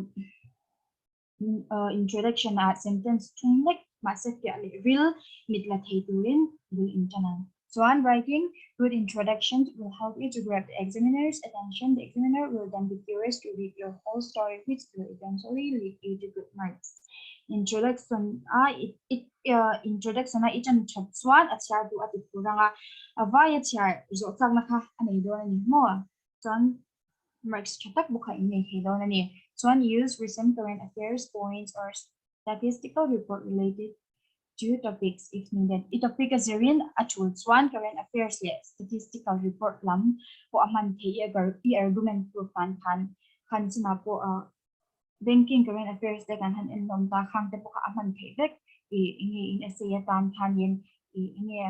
introduction ah sentence thum hlek mahse fiah leh ril mit la thei turin bul in tan ang. Chuan writing good introduction will help you to grab the examiner's attention, the examiner will then be curious to read your whole story which will eventually lead you to good marks. Introduction a i introduction a i tan that chuan a chhiar duh a ti tur anga a vai a chhiar zawh chakna kha a nei dawn a ni maw? Chuan marks tha tak bawk kha in nei thei dawn a ni. Chuan use recent current affairs points or statistical report related to topics if needed. I topic a zirin a tul chuan current affairs leh statistical report lam pawh a hman theih i i argument proof nan khan khan chungah pawh. Banking current affairs te kan han en hlawm ta khang te pawh kha a hman theih vek i enge in essay atan khanin i enge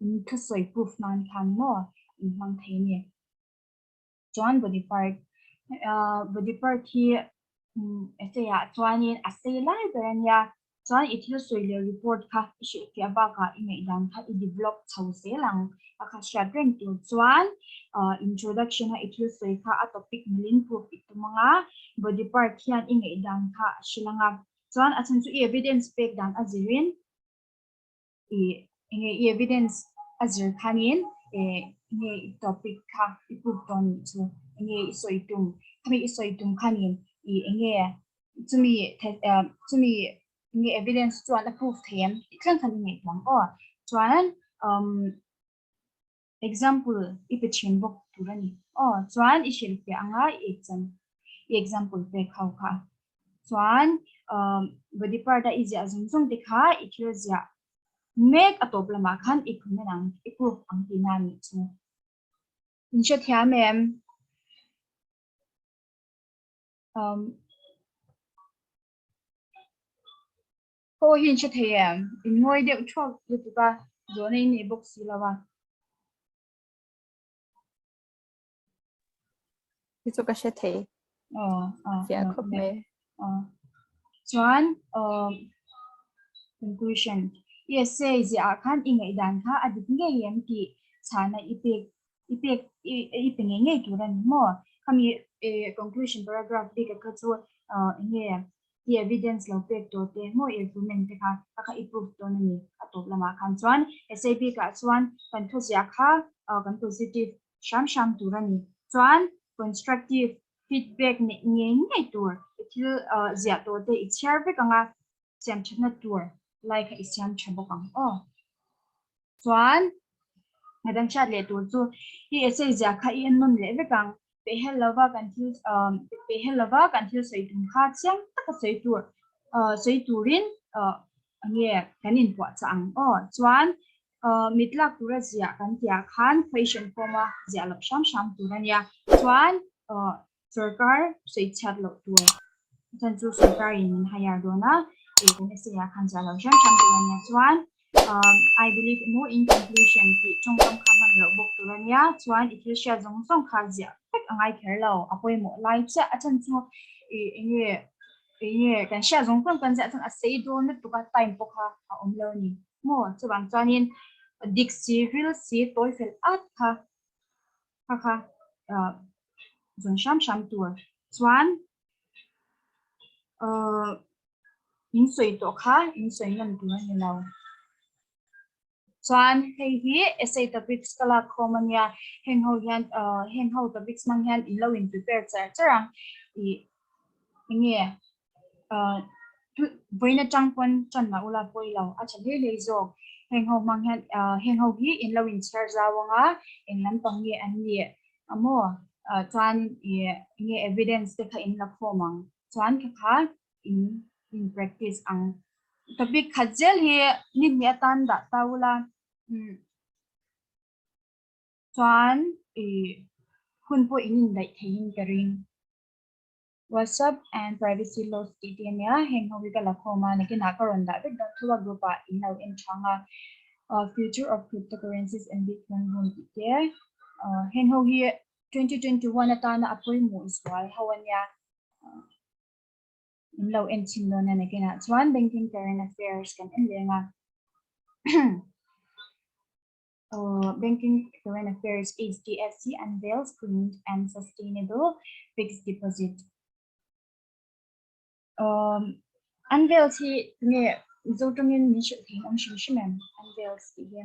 in thusawi proof nan khan maw in hmang thei a ni. Chuan body part body part hi essay ah chuanin a sei lai ber a nia Chuan i thil sawi leh report kha i hrilhfiah bakah i ngaihdan kha i develop chho zel ang a kha hriat reng tur chuan introduction a i thil sawi kha a topic milin proof i tum ang a, body part hian i ngaihdan kha a hrilh ang a, chuan a chhan chu i evidence pek dan a zirin i enge i evidence a zir khanin enge i topic kha i proof dawn nih chu enge i sawi tum khami i sawi tum khanin i enge chumi chumi nge evidence chuan a proof thei em tih thleng khan i ngaihtuah ang aw chuan um example i pe thin bawk tur a ni aw chuan i hrilhfiah anga i exam i example pek ho kha chuan um body part a i ziah zawng zawng te kha i thil ziah mek a tawp lamah khan i comment ang i proof ang tihna a nih chu in hrethiam em? Um, Ho hi in hre thei em? In ngawi deuh thuak lutuk a, zawhna in nei bawk si lo a. Hi chu ka hre thei. Aw, aw. Fiah khawp mai. Aw. Chuan, um, conclusion. I essay ziah ah khan i ngaihdan kha a dik ngei em tih chhana i pek i pek i pe ngei ngei tur a ni maw? Khami conclusion paragraph bik a kha chu enge i evidence lo pek tawh te maw i argument te kha a kha i proof dawn a ni a tawp lamah khan chuan essay bikah chuan kan thuziah kha kan positive hram hram tur a ni chuan constructive feedback neih ngei ngei tur i thil ziah tawh te i chhiar vek ang a siam thatna tur lai kha i siam tha bawk ang aw. Chuan kan hriat leh tur chu i essay ziah kha i en nawn leh vek ang. Pehhel lova kan thil pehhel lova kan thil sawi tum kha chiang taka sawi tur sawi turin enge kan inpuahchah ang aw. Chuan mit lak tura ziah kan tihah khan question form a ziah loh hram hram tur a nia. Chuan Sorkar sawi chhiat loh tur chuan chu sorkar in min hire dawn a, ih kan essay ah khan ziah loh hram hram tur a nia chuan I believe emaw in conclusion tih tawngkam kha hman loh bawk tur a nia chuan i thil hriat zawng zawng kha ziah vek a ngai kher lo a pawimawh lai chiah a chhan chu ih enge enge kan hriat zawng zawng kan ziah chuan a sei dawn lutuk a time pawh kha a awm lo a ni maw chuvang chuanin dik si ril si tawi fel at kha kha kha zawn hram hram tur chuan in sawi tawh kha in sawi ngam tur a ni lo. Chuan hei hi essay topics ka lak khawm a nia heng ho hian heng ho topics hmang hian in lo in prepare char char ang ih enge vawiin atang pawn tan mah ula pawi lo a tha hle hle zawk heng ho hmang hian heng ho hi in lo inchhiar zau ang a eng lampang nge an nih a maw chuan ih enge evidence te kha in la khawm ang chuan kha kha in in practice ang topic khat zel hi ni hnih atan dah ta ula umm chuan ih hun pawh in indaih theihin ka ring. WhatsApp and privacy laws tih te ania heng ho hi ka la khawm a nakinah ka rawn dah vek dawn tho a group ah in lo en thang a future of cryptocurrencies and bitcoin boom tih te heng ho hi 2021 atana a pawimawh zual ho ania in lo en chhin dawn a nakinah chuan banking current affairs kan en leng a. Banking Current Affairs HDFC unveils green and sustainable fixed deposit. Um, unveils hi nge Mizo tawngin min hrilh thei awm hrim hrim em? Unveils tih hi.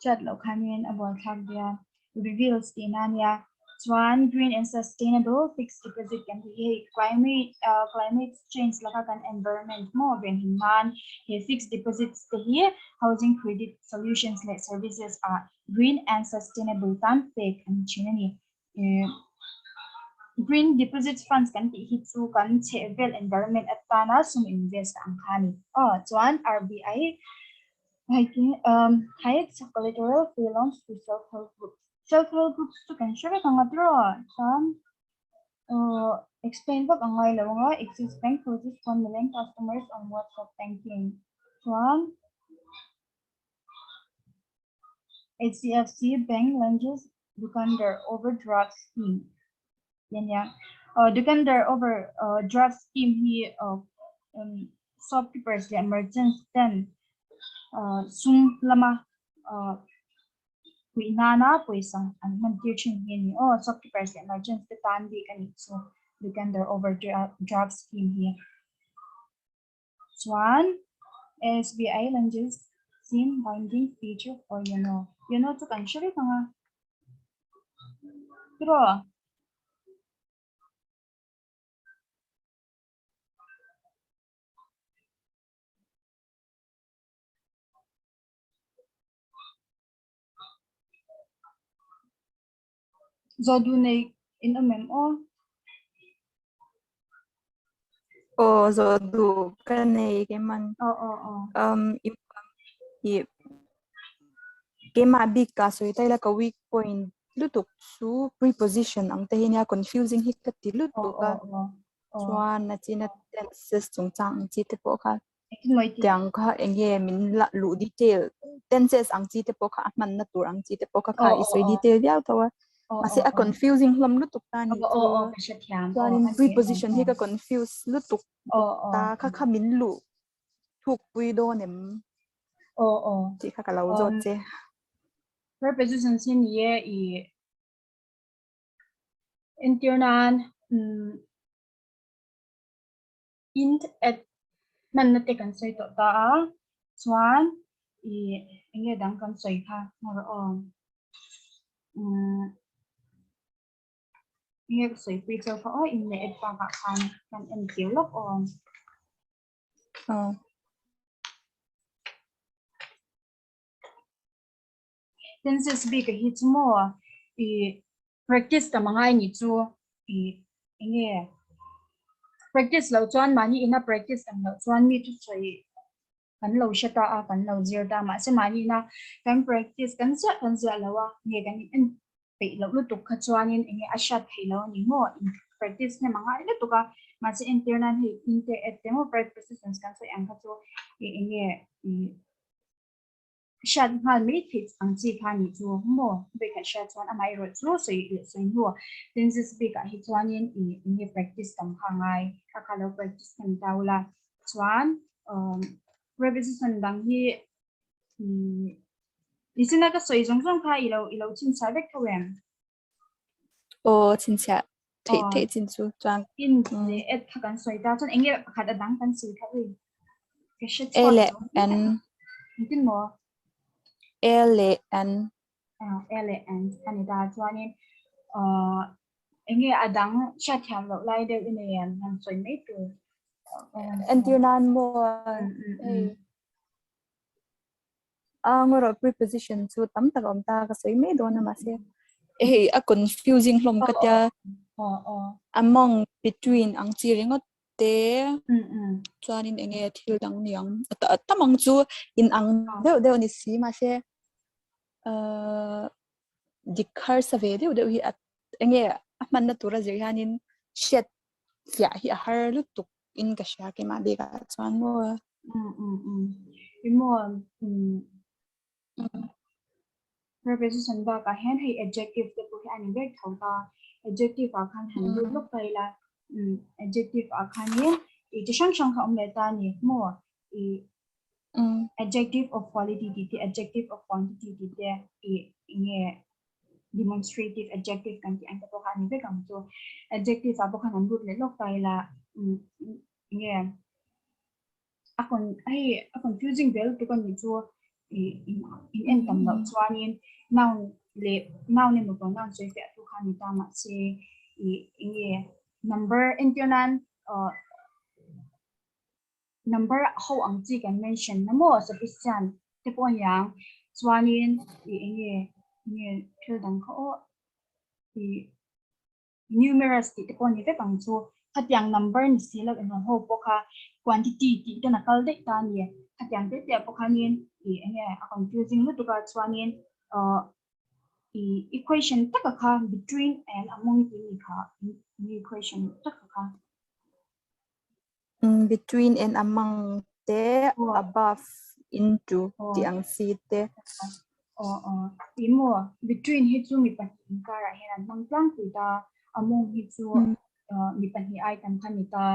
Chat loh khanin a buaithlak bia. Reveals tih na nia. Chuan green and sustainable fixed deposit kan tih hi hei climate climate change laka kan environment maw venhim nan he fixed deposits te hi housing credit solutions leh services ah green and sustainable tan pek an ni thin a ni. Green deposits funds kan tih hi chu kan chhehvel environment atana sum invest ang kha a ni. Aw chuan RBI hikes collateral free loans to self-help groups. Self-help groups chu kan hre vek ang a tiraw? Chuan uh, explain vak a ngai lo anga Axis Bank closes 1 million customers on WhatsApp banking. Chuan HDFC Bank launches Dukandar overdraft scheme. Yan ya. Dukandar overdraft scheme hi shopkeepers leh merchants ten sum lama puih nana pawisa an hman tir thin hi a ni aw. Shopkeepers leh merchants te tan bik a nih chu Dukandar overdraft scheme hi. Chuan SBI launches SIM binding feature for Yono. Yono chu kan hre vek ang a. Tiraw? Zawhduh nei in awm em aw? Aw zawhduh ka nei keimah. Aw aw aw. Um i i keimah bik ka sawi ta ila ka weak point lutuk chu preposition ang te hi nia confusing hi ka ti lutuk a. Chuan a china tenses chungchang ang chi te pawh kha Tiang kha eng nge min la luh detail tenses ang chi te pawh kha a hmanna tur ang chi te pawh kha kha i sawi detail viau tho a. Mahse a confusing hlawm lutuk ta ni chu. Chuanin preposition hi ka confuse lutuk ta kha kha min luh thuk pui dawn em tih kha ka lo zawt che. Prepositions hi ni e i entir nan Int at hmanna te kan sawi tawh ta a, chuan i eng nge dang kan sawi kha hmar aw. Umm eng nge ka sawi pui cheu kha aw in leh at bakah khan kan en tir lawk aw. Aw. Tenses bik a hi chu maw i practice tam angai ni chu i eng nge practice loh chuan mahni ina practice tam loh chuan mi chu sawi kan lo hre ta a kan lo zir ta mahse mahni ina kan practice kan ziah kan ziah lo a nge kan en peih loh lutuk kha chuanin eng nge a hriat theih loh a ni maw in practice hnem angai lutuk a mahse entir nan hei in te at te maw prepositions kan sawi ang kha chu i eng nge i Hriat nghal mai theih ang chi kha nih chu maw? Vawikhat hriat chuan amaherawh chu sawi leh sawi hnu tenses bikah hi chuanin i eng nge practice tam kha a ngai kha kha lo practice hnem ta ula chuan preposition dang hi nichina ka sawi zawng zawng kha i lo i lo chhinchhiah vek tho em? Aw chhinchhiah theih theih chin chu chuan in leh et kha kan sawi ta chuan eng nge pakhat a dang kan sawi kha ui ka hre A leh N engtin maw A leh N A leh N ani ta chuanin eng nge a dang hriatthiam loh lai deuh i nei em han sawi mai tur entir nan maw hei A ngaw preposition chu tam tak a awm ta ka sawi mai dawn a mahse hei a confusing hlawm ka tia among between ang chi ringawt te chuanin eng nge thil dang ni ang a tam ang chu in ang deuh deuh a ni si mahse ahh dik harsa ve deuh deuh hi a eng nge a hmanna tura zir hianin hriat fiah hi a har lutuk in ka hria keimah bikah chuan maw. Emaw preposition bakah hian hei adjective te pawh hi a ni vek tho ta. Adjective ah khan han lut lawk ta ila adjective ah khanin i chi hrang hrang kha awm leh ta a ni maw? I adjective of quality tih te adjective of quantity tih te i enge demonstrative adjective kan tih ang te pawh kha a ni vek ang chu. Adjective ah pawh khan han lut leh lawk ta ila nge a con hei a confusing vel lutuk a nih chu ih in en tam loh chuanin noun leh noun emaw pronoun sawi fiah tu kha a ni ta mahse ih eng nge number entir nan ah number ho ang chi kan mention na maw sufficient te pawh a niang chuanin ih eng nge nge thil dang kha aw ih. Numerous tih te pawh a ni vek ang chu. Khatiang number ni si lo englo ho pawh kha quantity tih ten a kal daih ta a ni. Khatiang te te ah pawh khanin ih eng nge a confusing lutuk a chuanin ahh. I equation taka kha between and among tih mi kha equation taka kha. Between and among te above into tih ang chi te. Aw aw ti maw between hi chu mi pahnih inkarah hian an hmang tlangpui ta among hi chu mi pahnih ai tam kha ni ta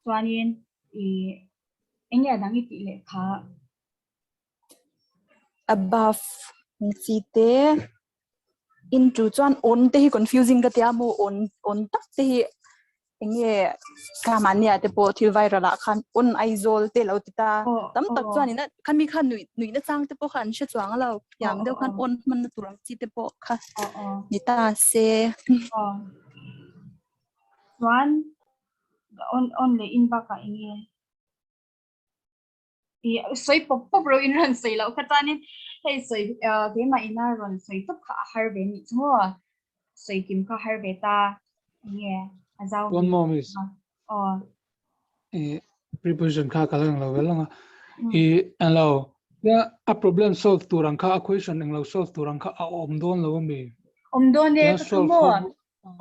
chuanin i eng nge a dang i tih leh kha. Above ang chi te into chuan on te hi confusing ka tia maw on on tak te hi eng nge ka mahnia te pawh thil viral ah khan on Aizawl te lo ti ta tam tak chuan ina khami khan nuih nuih na chang te pawh kha an hre chuang lo tiang deuh khan on hman na tur ang chi te pawh kha ni ta se. Chuan on on leh in bakah eng nge I sawi pawp pawp ro in rawn sawi loh kha chuanin hei sawi keimah ina rawn sawi tawp kha a har ve nih chu maw sawi kim kha har ve ta enge a zau One more miss. Aw. I preposition kha ka lang lo vel anga. I an lo ya a problem solve tur ang kha a question eng lo solve tur ang kha a awm dawn lo ami. Awm dawn e ka thu maw.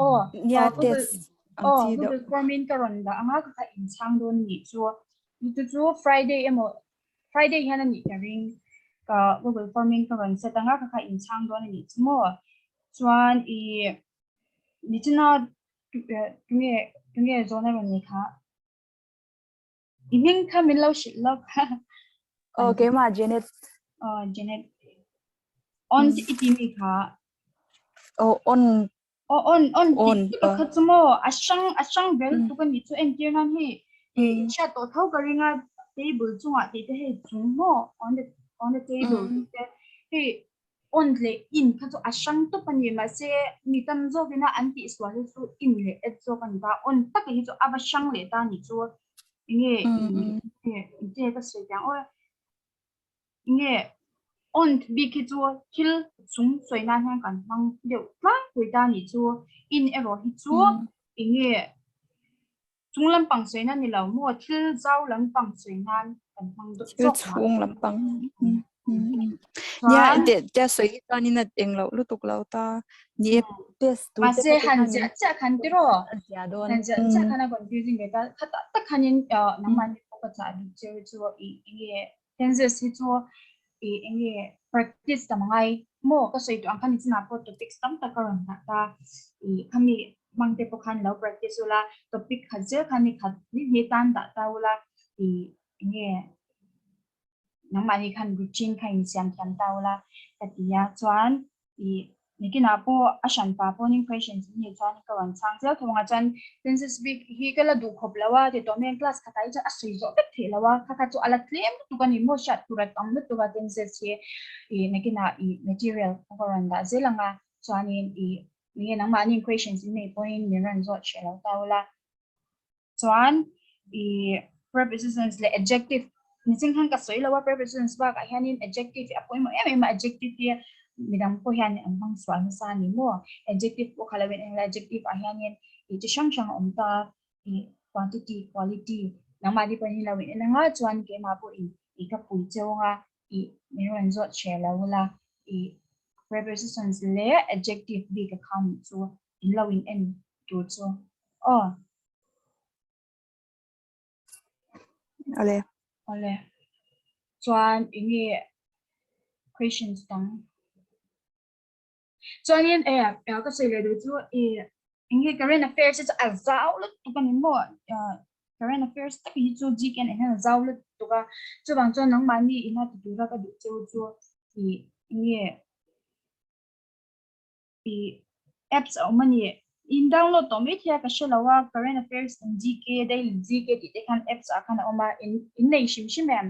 Aw. Nia test ang chi deuh. Google Form in ka rawn dah anga ka kha in chhang dawn nih chu. Chu chu Friday emaw Friday hian a nih ka ring ka Google Form in ka rawn set anga ka kha in chhang dawn a nih chu maw. Chuan i nichina tunge tunge zawn a rawn ni kha. I hming kha min lo hrilh lawk. Aw keimah Janet. Aw Janet. On i ti mi kha. Aw on. Aw on on ti ka kha chu maw a hrang a hrang vel tuk a nih chu entir nan hei i chhiat tawh tho ka ring a table chungah tih te hei chung maw on the on the table tih te hei on leh in kha chu a hrang tawp a ni mahse mi tam zawkina an tihsual hi chu in leh et zawk a ni ta on taka hi chu a va hrang leh ta nih chu enge enge ka sawi teh ang aw enge on bik hi chu thil chung sawi nan hian kan hmang deuh tlangpui ta nih chu in erawh hi chu enge chung lampang sawi nan ni lo maw thil zau lampang sawi nan kan hmang deuh thil chhung lampang nia te te sawi hi chuan in a eng loh lutuk lo ta ni e test tu mahse han ziah chiah khan tiraw han ziah chiah khan a confusing ve ta khata tak khanin nangmah ni pawh ka chah duh cheu chu i enge tenses hi chu i enge practice tam angai maw ka sawi tawh ang khan nichinah pawh topics tam tak ka rawn dah ta i khami hmang te pawh khan lo practice ula topic khat zel khan ni khat ni hnih tan dah ta ula i enge nangmahni khan routine kha insiam thiam ta ula ka ti a chuan i nikinah pawh a hran pa pawhin questions in nei chuan ka rawn chhang zel thawng a chuan tenses bik hi ka la duh khawp lo a ti tawh mai a class khatah hi chuan a sawi zawh vek theih lo a kha kha chu a la tlem lutuk a ni maw hriat tur a tam lutuk a tenses hi i nakinah i material ka rawn dah zel ang a chuanin i nge nangmahni questions in nei pawhin min rawn zawt hreh lo ta ula. Chuan i prepositions leh adjective niching khan ka sawi lo a prepositions bakah hianin adjective hi a pawimawh em em a adjective hi midang pawh hian an hmang sual nasa a ni maw adjective pawh kha lo in eng la adjective ah hianin i chi hrang hrang a awm ta i quantity quality nangmahni pawhin hi lo in en anga chuan keimah pawhin i ka pui cheu anga i min rawn zawt hreh lo ula i prepositions leh adjective bik a khan chu in lo in en tur chu aw. Ale. Ale. Chuan enge questions dang. Chuanin e ka sawi leh duh chu e enge current affairs hi chu a zau lutuk a ni maw current affairs tak hi chu GKN ah hian a zau lutuk a chuvang chuan nangmahni ina ti tura ka duh cheu chu i enge i apps a awm a ni. In download tawh mai thei a ka hre lo a, current affairs in GK, daily GK tih te khan apps ah khan a awm a, in in nei hrim hrim em?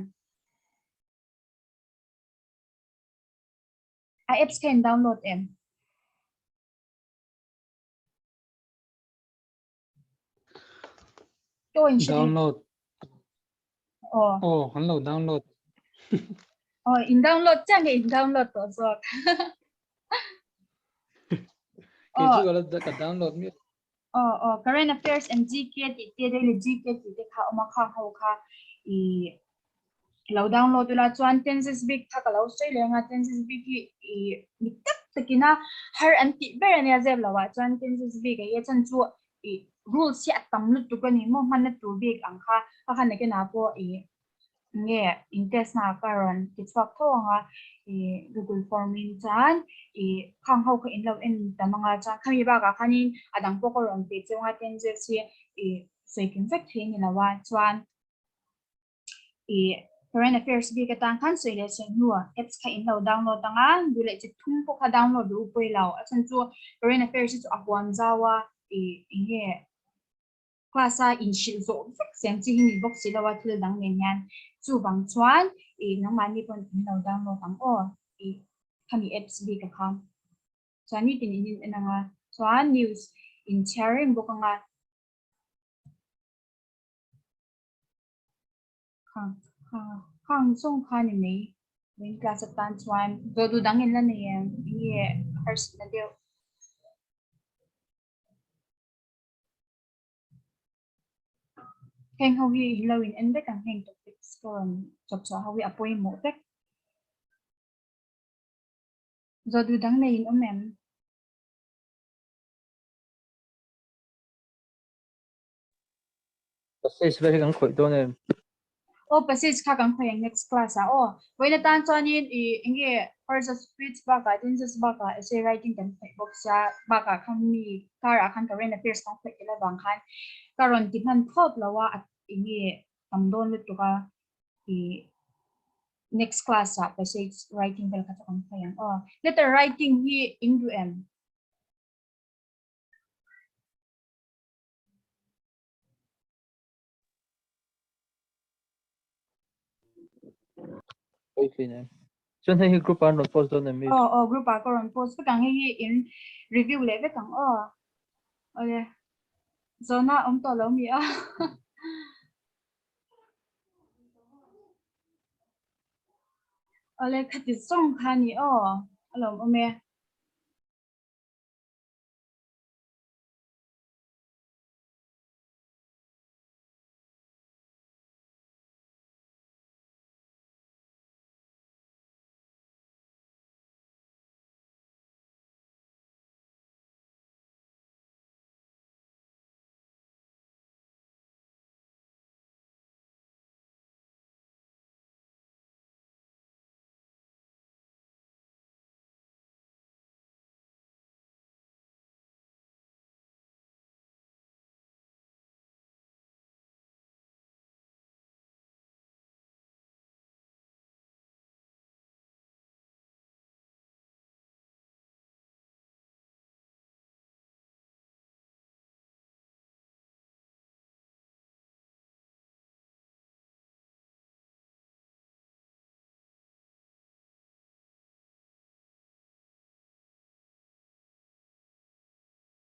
A apps kha in download em? Download. Oh. Oh, kan lo download. Oh, in download chiah nge in download tawh zawk? Kei chu ka la ka download mi. Oh, oh, current affairs and GK tih te daily GK tih te kha awm a khang ho kha i lo download ula chuan tenses bik kha ka lo sawi leh anga tenses bik hi i dik tak takina har an tih ber ania zep lo ah chuan tenses bik a hi a chan chu ih rules hi a tam lutuk a ni maw hmanna tur bik ang kha a khan nakinah pawh ih nge in test na ah ka rawn ti chhuak tho ang a ih google form in chuan ih khang ho kha in lo en tam ang a chuan khami bakah khanin a dang pawh ka rawn pe cheu ang a tenses hi ih sawi kim vek thei a ni lo a chuan ih current affairs bik atan khan sawi leh sawi hnu apps kha in lo download ang a duh leh chi thum pawh kha download duh pawi lo a chhan chu current affairs hi chu a huam zau a ih eng nge class a inhrilh zawh vek siam chi hi ni bawk si lo a thil dang nen hian chuvang chuan ih nangmahni pawn in lo download ang aw ih khami apps bik a kha chuan nitin in in en ang a chuan news in chhiar reng bawk ang a. Khang khang khang zawng kha ni mai main class atan chuan zawh duh dang in la nei em enge harsatna deuh. Heng ho hi in lo in en vek ang heng topics ka rawn chawp chhuah ho hi a pawimawh vek. Zawh duh dang nei in awm em? Passage vel hi kan khawih dawn em? Aw passage kha kan khawih ang next class ah aw. Vawiin atan chuanin i enge parts of speech bakah tenses bakah essay writing kan khawih bawk sia bakah khan mi kar ah khan current affairs kan khawih tel avang khan ka rawn ti hman thawp lo a enge tam dawn lutuk a i next class ah passage writing vel kha chu kan khawih ang aw. Letter writing hi in duh em? Chuan hei hi group ah an rawn post dawn em mi? Aw aw group ah ka rawn post vek ang hei hi in review leh vek ang aw. Awle. Zawhna awm tawh lo mi a. Awle khati zawng kha ni aw. A lawm awm e.